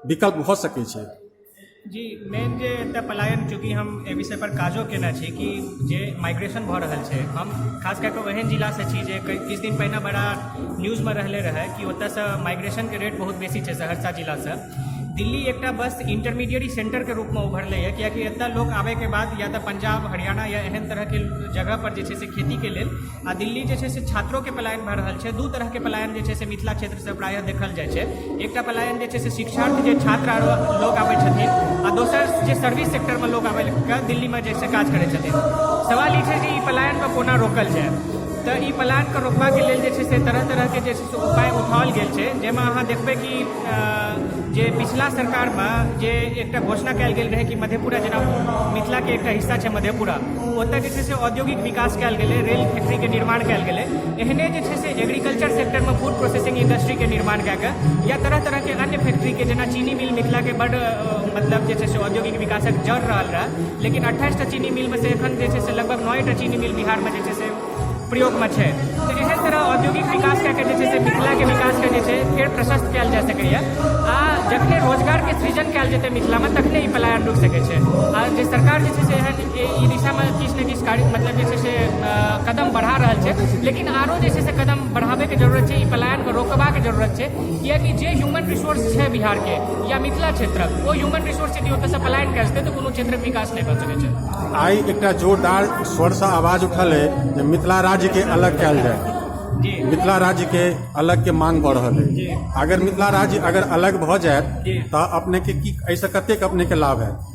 विकल्प भऽ सकै छै? जी, मेन जे एतऽ पलायन, चूँकि हम एहि विषय पर काजो केने छी कि जे माइग्रेशन भऽ रहल छै, हम खास कए कऽ ओहन जिलासँ छी जे किछु दिन पहिने बड़ा न्यूजमे रहले रहै कि ओतऽसँ माइग्रेशनके रेट बहुत बेसी छै सहरसा जिलासँ। दिल्ली एकटा बस इंटरमीडिएट सेंटरके रूपमे उभरलै हँ, कियाकि एतऽ लोक आबैके बाद या तऽ पंजाब, हरियाणा या एहन तरहके जगह पर जे छै से खेतीके लेल, आ दिल्ली जे छै से छात्रोके पलायन भऽ रहल छै। दू तरहके पलायन जे छै से मिथिला क्षेत्रसँ प्रायः देखल जाइ छै। एकटा पलायन जे छै से शिक्षार्थ जे छात्र आरो लोक आबै छथिन, आ दोसर जे सर्विस सेक्टरमे लोक आबै कऽ दिल्लीमे जे छै काज करै छथिन। सवाल ई छै जे ई पलायनके कोना रोकल जाय? तऽ ई पलायनके रोकबाके लेल जे छै से तरह तरहके जे छै से उपाय उठाओल गेल छै, जाहिमे अहाँ देखबै कि जे पिछला सरकारमे जे एकटा घोषणा कयल गेल रहै कि मधेपुरा, जेना मिथिलाके एकटा हिस्सा छै मधेपुरा, ओतय जे छै से औद्योगिक विकास कयल गेलै, रेल फैक्ट्रीके निर्माण कयल गेलै। एहने जे छै से एग्रीकल्चर सेक्टरमे फूड प्रोसेसिंग इंडस्ट्रीके निर्माण कए कऽ या तरह तरहके अन्य फैक्ट्रीके, जेना चीनी मिल मिथिलाके बड्ड मतलब जे छै से औद्योगिक विकासक जड़ रहल रहए, लेकिन 28टा चीनी मिलमे से एखन जे छै से लगभग 9टा चीनी मिल बिहारमे जे छै से प्रयोगमे छै। तऽ एहन तरह औद्योगिक विकास कए कऽ जे छै से मिथिलाके विकासके जे छै फेर प्रशस्त कयल जा सकैए। आ जखन जखने रोजगारके सृजन कयल जेतै मिथिलामे तखने ई पलायन रुकि सकै छै। आ जे सरकार जे छै से एहन ई दिशामे किछु ने किछु कार्य मतलब जे छै से कदम बढ़ा रहल छै, लेकिन आरो जे छै से कदम बढ़ाबैके जरूरत छै, ई पलायनके रोकबाक जरूरत छै, कियाकि जे ह्यूमन रिसोर्स छै बिहारके या मिथिला क्षेत्रक, ओ ह्यूमन रिसोर्स यदि ओतऽसँ पलायन कए जेतै तऽ कोनो क्षेत्रक विकास नहि भऽ सकै छै। आइ एकटा जोरदार स्वरसँ आवाज उठल है जे मिथिला राज्यके अलग कयल जाय। मिथिला राज्यके अलगके मांग भऽ रहल है। अगर मिथिला राज्य अगर अलग भऽ जायत तऽ अपनेके की एहिसँ कतेक अपनेके लाभ हैत?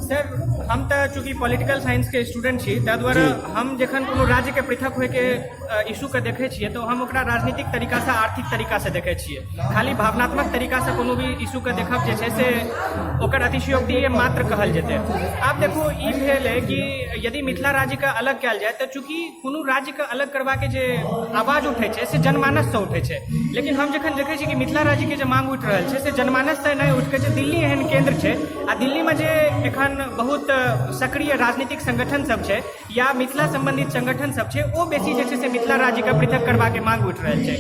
सर, हम तऽ चूँकि पॉलिटिकल साइंसके स्टूडेंट छी, ताहि दुआरे हम जखन कोनो राज्यके पृथक होइके इशूके देखै छियै तऽ हम ओकरा राजनीतिक तरीकासँ, आर्थिक तरीकासँ देखै छियै। खाली भावनात्मक तरीकासँ कोनो भी इशूके देखब जे छै से ओकर अतिशयोक्ति मात्र कहल जेतै। आब देखू, ई भेल कि यदि मिथिला राज्यके अलग कयल जाय तऽ चूँकि कोनो राज्यके अलग करबाके जे आवाज उठै छै से जनमानससँ उठै छै, लेकिन हम जखन देखै छी कि मिथिला राज्यके जे मांग उठि रहल छै से जनमानससँ नहि उठिके जे दिल्ली एहन केन्द्र छै आ दिल्लीमे जे एखन बहुत सक्रिय राजनीतिक संगठन सब छै या मिथिला सम्बन्धित संगठन सब छै, ओ बेसी जे छै से मिथिला राज्यके पृथक करबाके मांग उठि रहल छै।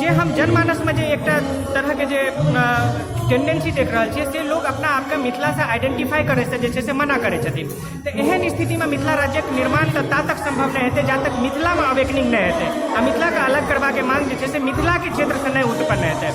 जे हम जनमानसमे जे एकटा तरहके जे टेंडेंसी देख रहल छियै से लोक अपना आपके मिथिलासँ आइडेंटिफाई करैसँ जे छै से मना करै छथिन। तऽ एहन स्थितिमे मिथिला राज्यक निर्माण तऽ ता तक सम्भव नहि हेतै जा तक मिथिलामे अवेकनिंग नहि हेतै आ मिथिलाके अलग करबाके मांग जे छै से मिथिलाके क्षेत्रसँ नहि उत्पन्न हेतै।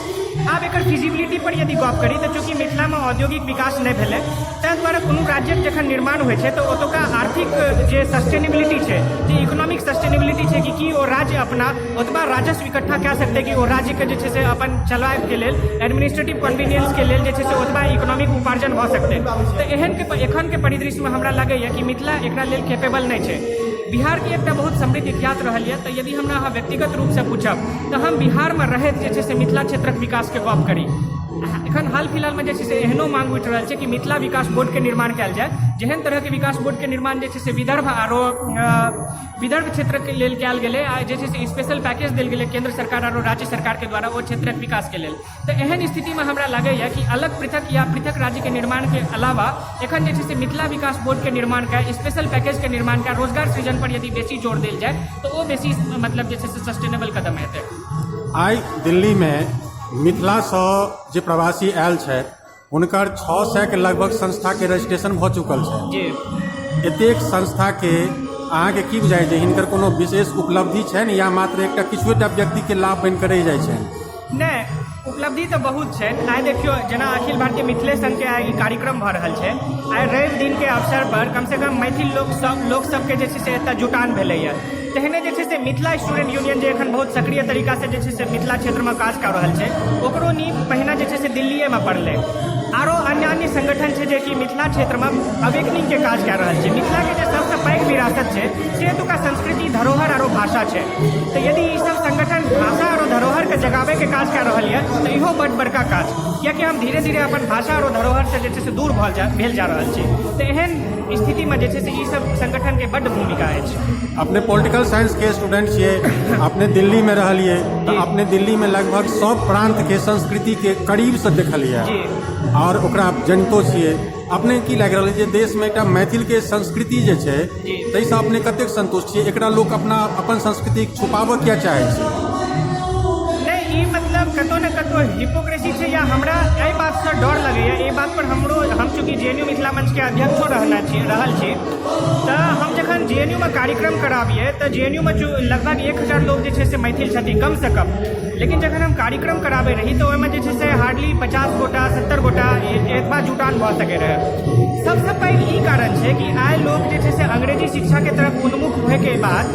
आब एकर फिजिबिलिटी पर यदि गप करी तऽ चूँकि मिथिलामे औद्योगिक विकास नहि भेलै, ताहि दुआरे कोनो राज्यक जखन निर्माण होइ छै तऽ ओतुका आर्थिक जे सस्टेनेबिलिटी छै, जे इकोनॉमिक सस्टेनेबिलिटी छै कि की ओ राज्य अपना ओतबा राजस्व इकट्ठा कए सकतै कि ओ राज्यके जे छै से अपन चलाबैके लेल एडमिनिस्ट्रेटिव कन्वीनियंसके लेल जे छै से ओतबा इकोनॉमिक उपार्जन भऽ सकतै। तऽ एहनके एखनके परिदृश्यमे हमरा लगैए कि मिथिला एकरा लेल कैपेबल नहि छै। बिहारके एकटा बहुत समृद्ध इतिहास रहल यऽ, तऽ यदि हमरा अहाँ व्यक्तिगत रूपसँ पूछब तऽ हम बिहारमे रहैत जे छै से मिथिला क्षेत्रक विकासके गप करी। एखन हाल फिलहालमे जे छै से एहनो मांग उठि रहल छै कि मिथिला विकास बोर्डके निर्माण कयल जाय, जेहन तरहके विकास बोर्डके निर्माण जे छै से विदर्भ आरो विदर्भ क्षेत्रके लेल कयल गेलै आ जे छै से स्पेशल पैकेज देल गेलै केंद्र सरकार आरो राज्य सरकारके द्वारा ओ क्षेत्रक विकासके लेल। तऽ एहन स्थितिमे हमरा लागैए कि अलग पृथक या पृथक राज्यके निर्माणके अलावा एखन जे छै से मिथिला विकास बोर्डके निर्माण कए स्पेशल पैकेजके निर्माण कए रोजगार सृजन पर यदि बेसी जोर देल जाय तऽ ओ बेसी मतलब जे छै से सस्टेनेबल कदम हेतै। आइ दिल्लीमे मिथिलासँ जे प्रवासी आयल छथि हुनकर 600 के लगभग संस्थाके रजिस्ट्रेशन भऽ चुकल छै। एतेक संस्थाके अहाँके की बुझाइ जे हिनकर कोनो विशेष उपलब्धि छनि या मात्र एकटा किछुएटा व्यक्तिके लाभ बनि कऽ रहि जाइ छनि? नहि, उपलब्धि तऽ बहुत छै। आइ देखियौ, जेना अखिल भारतीय मिथिले संघके आइ ई कार्यक्रम भऽ रहल छै, आइ रवि दिनके अवसर पर कमसँ कम मैथिल लोक सब लोक सबके जे छै से एतऽ जुटान भेलैए। तेहने जे छै से मिथिला स्टूडेंट यूनियन जे एखन बहुत सक्रिय तरीकासँ जे छै से मिथिला क्षेत्रमे काज कऽ रहल छै, ओकरो नींव पहिने जे छै से दिल्लीएमे पड़लै। आरो अन्य अन्य संगठन छै जेकि मिथिला क्षेत्रमे अवेकनिंगके काज कए रहल छै। मिथिलाके जे सबसँ पैघ विरासत छै से एतुका संस्कृति, धरोहर आरो भाषा छै। तऽ यदि ई सब संगठन भाषा आरो धरोहरके जगाबैके काज कए रहल यऽ तऽ इहो बड्ड बड़का काज, कियाकि हम धीरे धीरे अपन भाषा आरो धरोहरसँ जे छै से दूर भऽ जा भेल जा रहल छी। तऽ एहन स्थितिमे जे छै से ई सब संगठनके बड्ड भूमिका अछि। अपने पॉलिटिकल साइंस के स्टूडेंट छियै, अपने दिल्ली में रहलियै तऽ अपने दिल्ली में लगभग सब प्रांत के संस्कृति के करीब से देखलियै और ओकरा जनितो छियै। अपने की लागि रहल जे देश में एकटा मैथिल के संस्कृति जे छै ताहिसँ अपने कतेक संतुष्ट छियै? एकरा लोक अपना अपन संस्कृति छुपाबऽ किया चाहै छै? नहि, ई मतलब कतौ ने कतौ हिपोक्रेसी छै या हमरा एहि बातसँ डर लगैए। एहि बात पर हमरो, हम चूँकि जे एन यू मिथिला मंचके अध्यक्षो रहना छी रहल छी, तऽ हम जखन जे एन यू मे कार्यक्रम कराबियै तऽ जे एन यू मे लगभग 1000 लोग जे छै से मैथिल छथिन कमसँ कम, लेकिन जखन हम कार्यक्रम कराबै रही तऽ ओहिमे जे छै से हार्डली 50 गोटा 70 गोटा एतबा जुटान भऽ सकै रहै। सबसँ पैघ ई कारण छै कि आइ लोक जे छै से अंग्रेजी शिक्षाके तरफ उन्मुख होइके बाद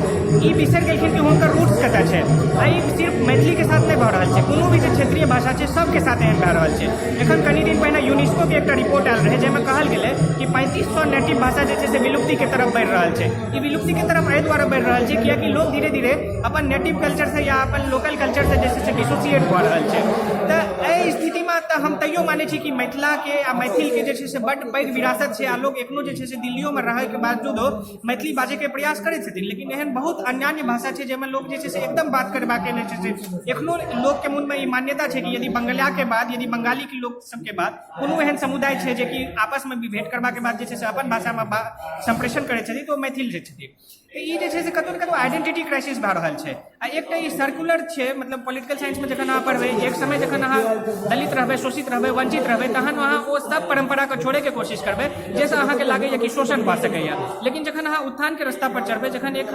ई बिसरि गेलखिन कि हुनकर रूट्स कतऽ छै। आ ई सिर्फ मैथिलीके साथ नहि भऽ रहल छै, कोनो भी जे क्षेत्रीय भाषा छै सबके साथ एहन भए रहल छै। एखन कनि दिन पहिने यूनेस्कोके एकटा रिपोर्ट आयल रहै जाहिमे कहल गेलै कि 3500 नेटिव भाषा जे छै से विलुप्तिके तरफ बढ़ि रहल छै। ई विलुप्तिके तरफ एहि दुआरे बढ़ि रहल छै कियाकि लोक धीरे धीरे अपन नेटिव कल्चरसँ या अपन लोकल कल्चरसँ जे छै से डिसोसिएट भऽ रहल छै। तऽ एहि स्थितिमे तऽ हम तैयो मानै छी कि मिथिलाके आ मैथिलके जे छै से बड्ड पैघ विरासत छै आ लोक एखनो जे छै से दिल्लियोमे रहैके बावजूदो मैथिली बाजैके प्रयास करै छथिन, लेकिन एहन बहुत अन्यान्य भाषा छै जाहिमे लोक जे छै से एकदम बात करबाके नहि छै से एखनो लोकके मोनमे ई मान्यता छै कि यदि बंगलाके बाद, यदि बंगालीके लोक सबके बाद कोनो एहन समुदाय छै जेकि आपसमे भी भेंट करबाके बाद जे छै से अपन भाषामे सम्प्रेषण करै छथिन तऽ ओ मैथिल जे छथिन। तऽ ई जे छै से कतहु ने कतहु आइडेंटिटी क्राइसिस भए रहल छै। आ एकटा ई सर्कुलर छै, मतलब पॉलिटिकल साइंसमे जखन अहाँ पढ़बै, एक समय जखन अहाँ दलित रहबै, शोषित रहबै, वंचित रहबै, तहन अहाँ ओ सब परम्पराके छोड़ैके कोशिश करबै जाहिसँ अहाँके लागैए कि शोषण भऽ सकैए। लेकिन जखन अहाँ उत्थानके रास्ता पर चढ़बै, जखन एक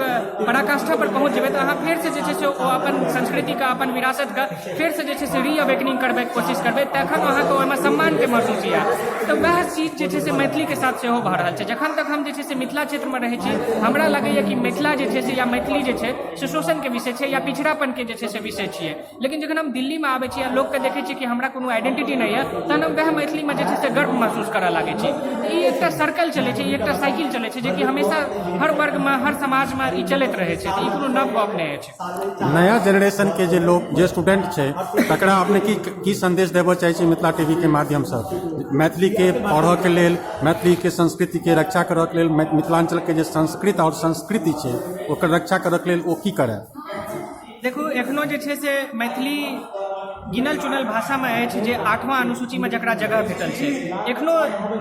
पराकाष्ठा पर पहुँच जेबै, तऽ अहाँ फेरसँ जे छै से ओ अपन संस्कृतिके, अपन विरासतके फेरसँ जे छै से रीअवेकनिंग करबैके कोशिश करबै, तखन अहाँके ओहिमे सम्मानके महसूस हैत। तऽ वएह चीज जे छै से मैथिलीके साथ सेहो भऽ रहल छै। जखन तक हम जे छै से मिथिला क्षेत्रमे रहै छी, हमरा लगैए कि मिथिला जे छै से या मैथिली जे छै से शोषणके विषय छै या पिछड़ापनके जे छै से विषय छियै। लेकिन जखन हम दिल्लीमे आबै छी आ लोकके देखै छी कि हमरा कोनो आइडेंटिटी नहि यऽ, तहन हम वएह मैथिलीमे जे छै से गर्व महसूस करऽ लागै छी। ई एकटा सर्कल चलै छै, ई एकटा साइकिल चलै छै, जेकि हमेशा हर वर्गमे, हर समाजमे ई चलैत रहै छै। तऽ ई कोनो नव गप नहि अछि। नया जेनरेशनके जे लोक, जे स्टूडेंट छै, तकरा अपने की की संदेश देबऽ चाहै छी मिथिला टीवीके माध्यमसँ, मैथिलीके पढ़ऽके लेल, मैथिलीके संस्कृतिके रक्षा करऽके लेल, मिथिलाञ्चलके जे संस्कृत आओर संस्कृति छै ओकर रक्षा करऽके लेल ओ की करय? देखू, एखनो जे छै से मैथिली गिनल चुनल भाषामे अछि जे आठवां अनुसूचीमे जकरा जगह भेटल छै। एखनो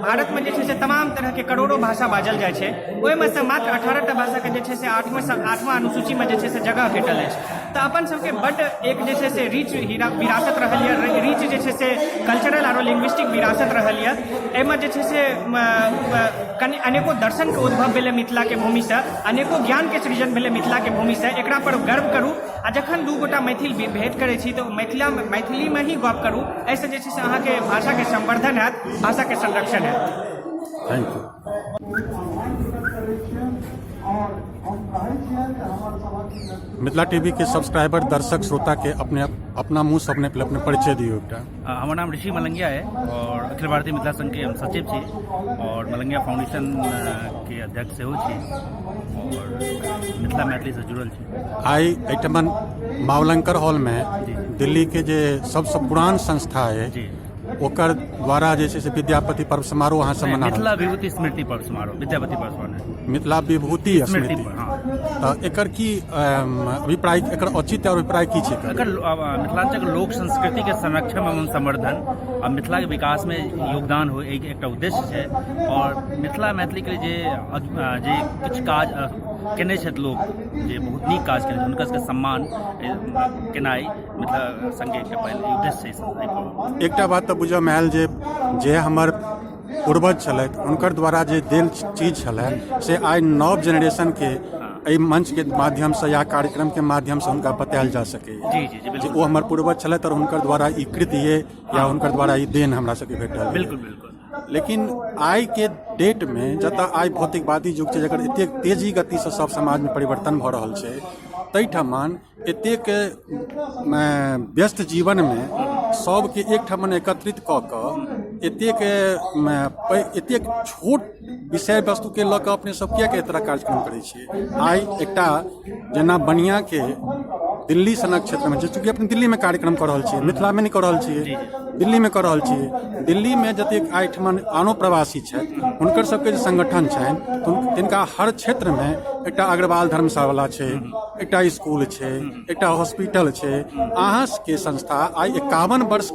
भारतमे जे छै से तमाम तरहके करोड़ो भाषा बाजल जाइ छै, ओहिमे से मात्र 18 टा भाषाके जे छै से आठवां अनुसूचीमे जे छै से जगह भेटल अछि। तऽ अपन सबके बड्ड एक जे छै से रिच हीरा विरासत रहल यऽ, रिच जे छै से कल्चरल आरो लिंग्विस्टिक विरासत रहल यऽ। एहिमे जे छै से कनि अनेको दर्शनके उद्भव भेलै मिथिलाके भूमिसँ, अनेको ज्ञानके सृजन भेलै मिथिलाके भूमिसँ। एकरा पर गर्व करू आ जखन दू गोटा मैथिल भेँट करै छी तऽ मैथिलीमे ही गप करू। एहिसँ जे छै से अहाँके भाषाके संवर्धन हैत, भाषाके संरक्षण हैत। Thank you. Mithila TV के सब्सक्राइबर, दर्शक, श्रोता के अपने अपना मुँह से अपने अपने परिचय दियौ एकटा। हमर नाम ऋषि मलंगिया है और अखिल भारतीय मिथिला संघ के हम सचिव छी और मलंगिया फाउंडेशन के अध्यक्ष सेहो छी और मिथिला मैथिली से जुड़ल छी। आइ एहिठमन मावलंकर हॉलमे दिल्ली के जे सबसँ पुरान संस्था है, ओकर द्वारा जे छै से विद्यापति पर्व समारोह अहाँ सब मना रहल मिथिला विभूति स्मृति पर्व समारोह, विद्यापति पर्व समारोह। मिथिला विभूति स्मृति स्मृति पर्व, हाँ। तऽ एकर की अभिप्राय, एकर औचित्य और अभिप्राय की छै एकर? एकर मिथिलांचल लोक संस्कृति के संरक्षण एवं संवर्धन आ मिथिला के विकास में योगदान हो, एक एकटा उद्देश्य छै। और मिथिला मैथिली के जे जे किछु काज केने छथि लोक, जे बहुत नीक काज केने छथि, हुनका सबके सम्मान केनाइ मिथिला संघ के एकटा पहिल उद्देश्य छै एहि पर। एकटा बात तऽ बुझऽमे आयल जे जे हमर पूर्वज छलथि, हुनकर द्वारा जे देल चीज छलै से आइ नव जेनरेशनके एहि मंचके माध्यमसँ या कार्यक्रमके माध्यमसँ हुनका बतायल जा सकैए जी जी जी जे बिल्कुल ओ हमर पूर्वज छलथि और हुनकर द्वारा ई कृत्य ये या हुनकर द्वारा ई देन हमरा सबके भेटल ये। बिल्कुल बिल्कुल लेकिन आइके डेटमे, जतऽ आइ भौतिकवादी युग छै, जकर एतेक तेजी गतिसँ सब समाजमे परिवर्तन भऽ रहल छै, ताहिठमन एतेक व्यस्त जीवनमे सबके एकठमन एकत्रित कऽ कऽ एतेक एतेक छोट विषय वस्तुके लऽ कऽ अपने सब किएक एहि तरहक कार्यक्रम करै छियै? आइ एकटा जेना बनियाके दिल्ली सनक क्षेत्रमे, जे चूँकि अपने दिल्लीमे कार्यक्रम कऽ रहल छियै, मिथिलामे नहि कऽ रहल छियै, दिल्लीमे कऽ रहल छियै, दिल्लीमे जतेक एहिठमन आनो प्रवासी छथि, हुनकर सबके जे संगठन छनि, तिनका हर क्षेत्रमे एकटा अग्रवाल धर्मशाला छै, एकटा स्कूल छै, एकटा हॉस्पिटल छै। अहाँके संस्था आइ 51 वर्ष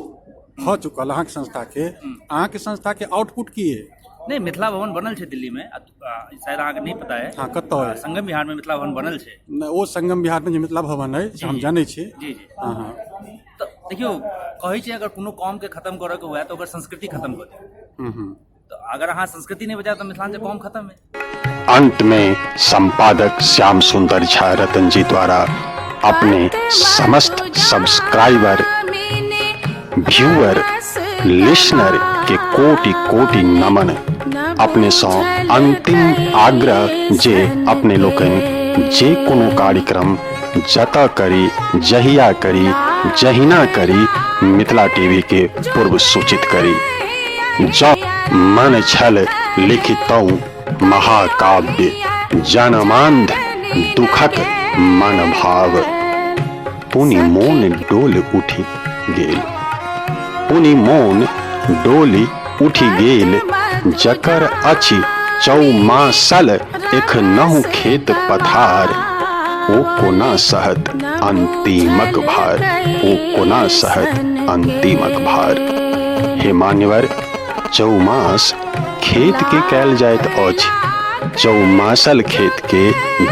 भऽ चुकल अहाँके संस्थाके। अहाँके संस्थाके आउटपुट की अइ? नहि, मिथिला भवन बनल छै दिल्लीमे, शायद अहाँके नहि पता है। हँ, कतऽ अइ? संगम विहारमे मिथिला भवन बनल छै। नहि, ओ संगम विहारमे जे मिथिला भवन अइ से हम जानै छी। जी जी हँ हँ तऽ देखियौ, कहै छै अगर कोनो कौमके खतम करऽके हुए तऽ ओकर संस्कृति खतम कऽ दियौ। हूँ हूँ तऽ अगर अहाँ संस्कृति नहि बचायब तऽ मिथिलाञ्चल कौम खतम है। अंत में संपादक श्याम सुंदर झा रतन जी द्वारा अपने समस्त सब्सक्राइबर, व्यूअर, लिसनर के कोटि कोटि नमन। अपने सँ अंतिम आग्रह जे अपने लोकनि जे कोनो कार्यक्रम जतऽ करी, जहिया करी, जहिना करी, मिथिला टीवी के पूर्व सूचित करी। जँ मन छल लिखितहुँ महाकाव्य, जनमान्ध दुखक मन भाव, पुनि मोन डोल उठि गेल, पुनि मोन डोलि उठि गेल। जकर अछि चौमासल एखनहुँ खेत पथार, ओ कोना सहत अन्तिमक भार, ओ कोना सहत अन्तिमक भार। हे मान्यवर, चौमास खेत के कयल जाइत अछि। चौमासल खेत के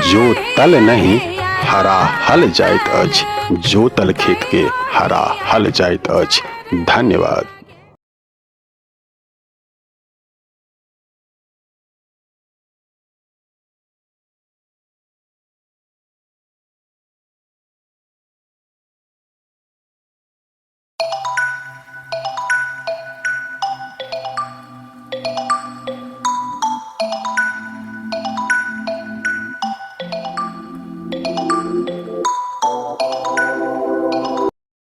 जोतल नहि हराहल जाइत अछि, जोतल खेत के हराहल जाइत अछि। धन्यवाद।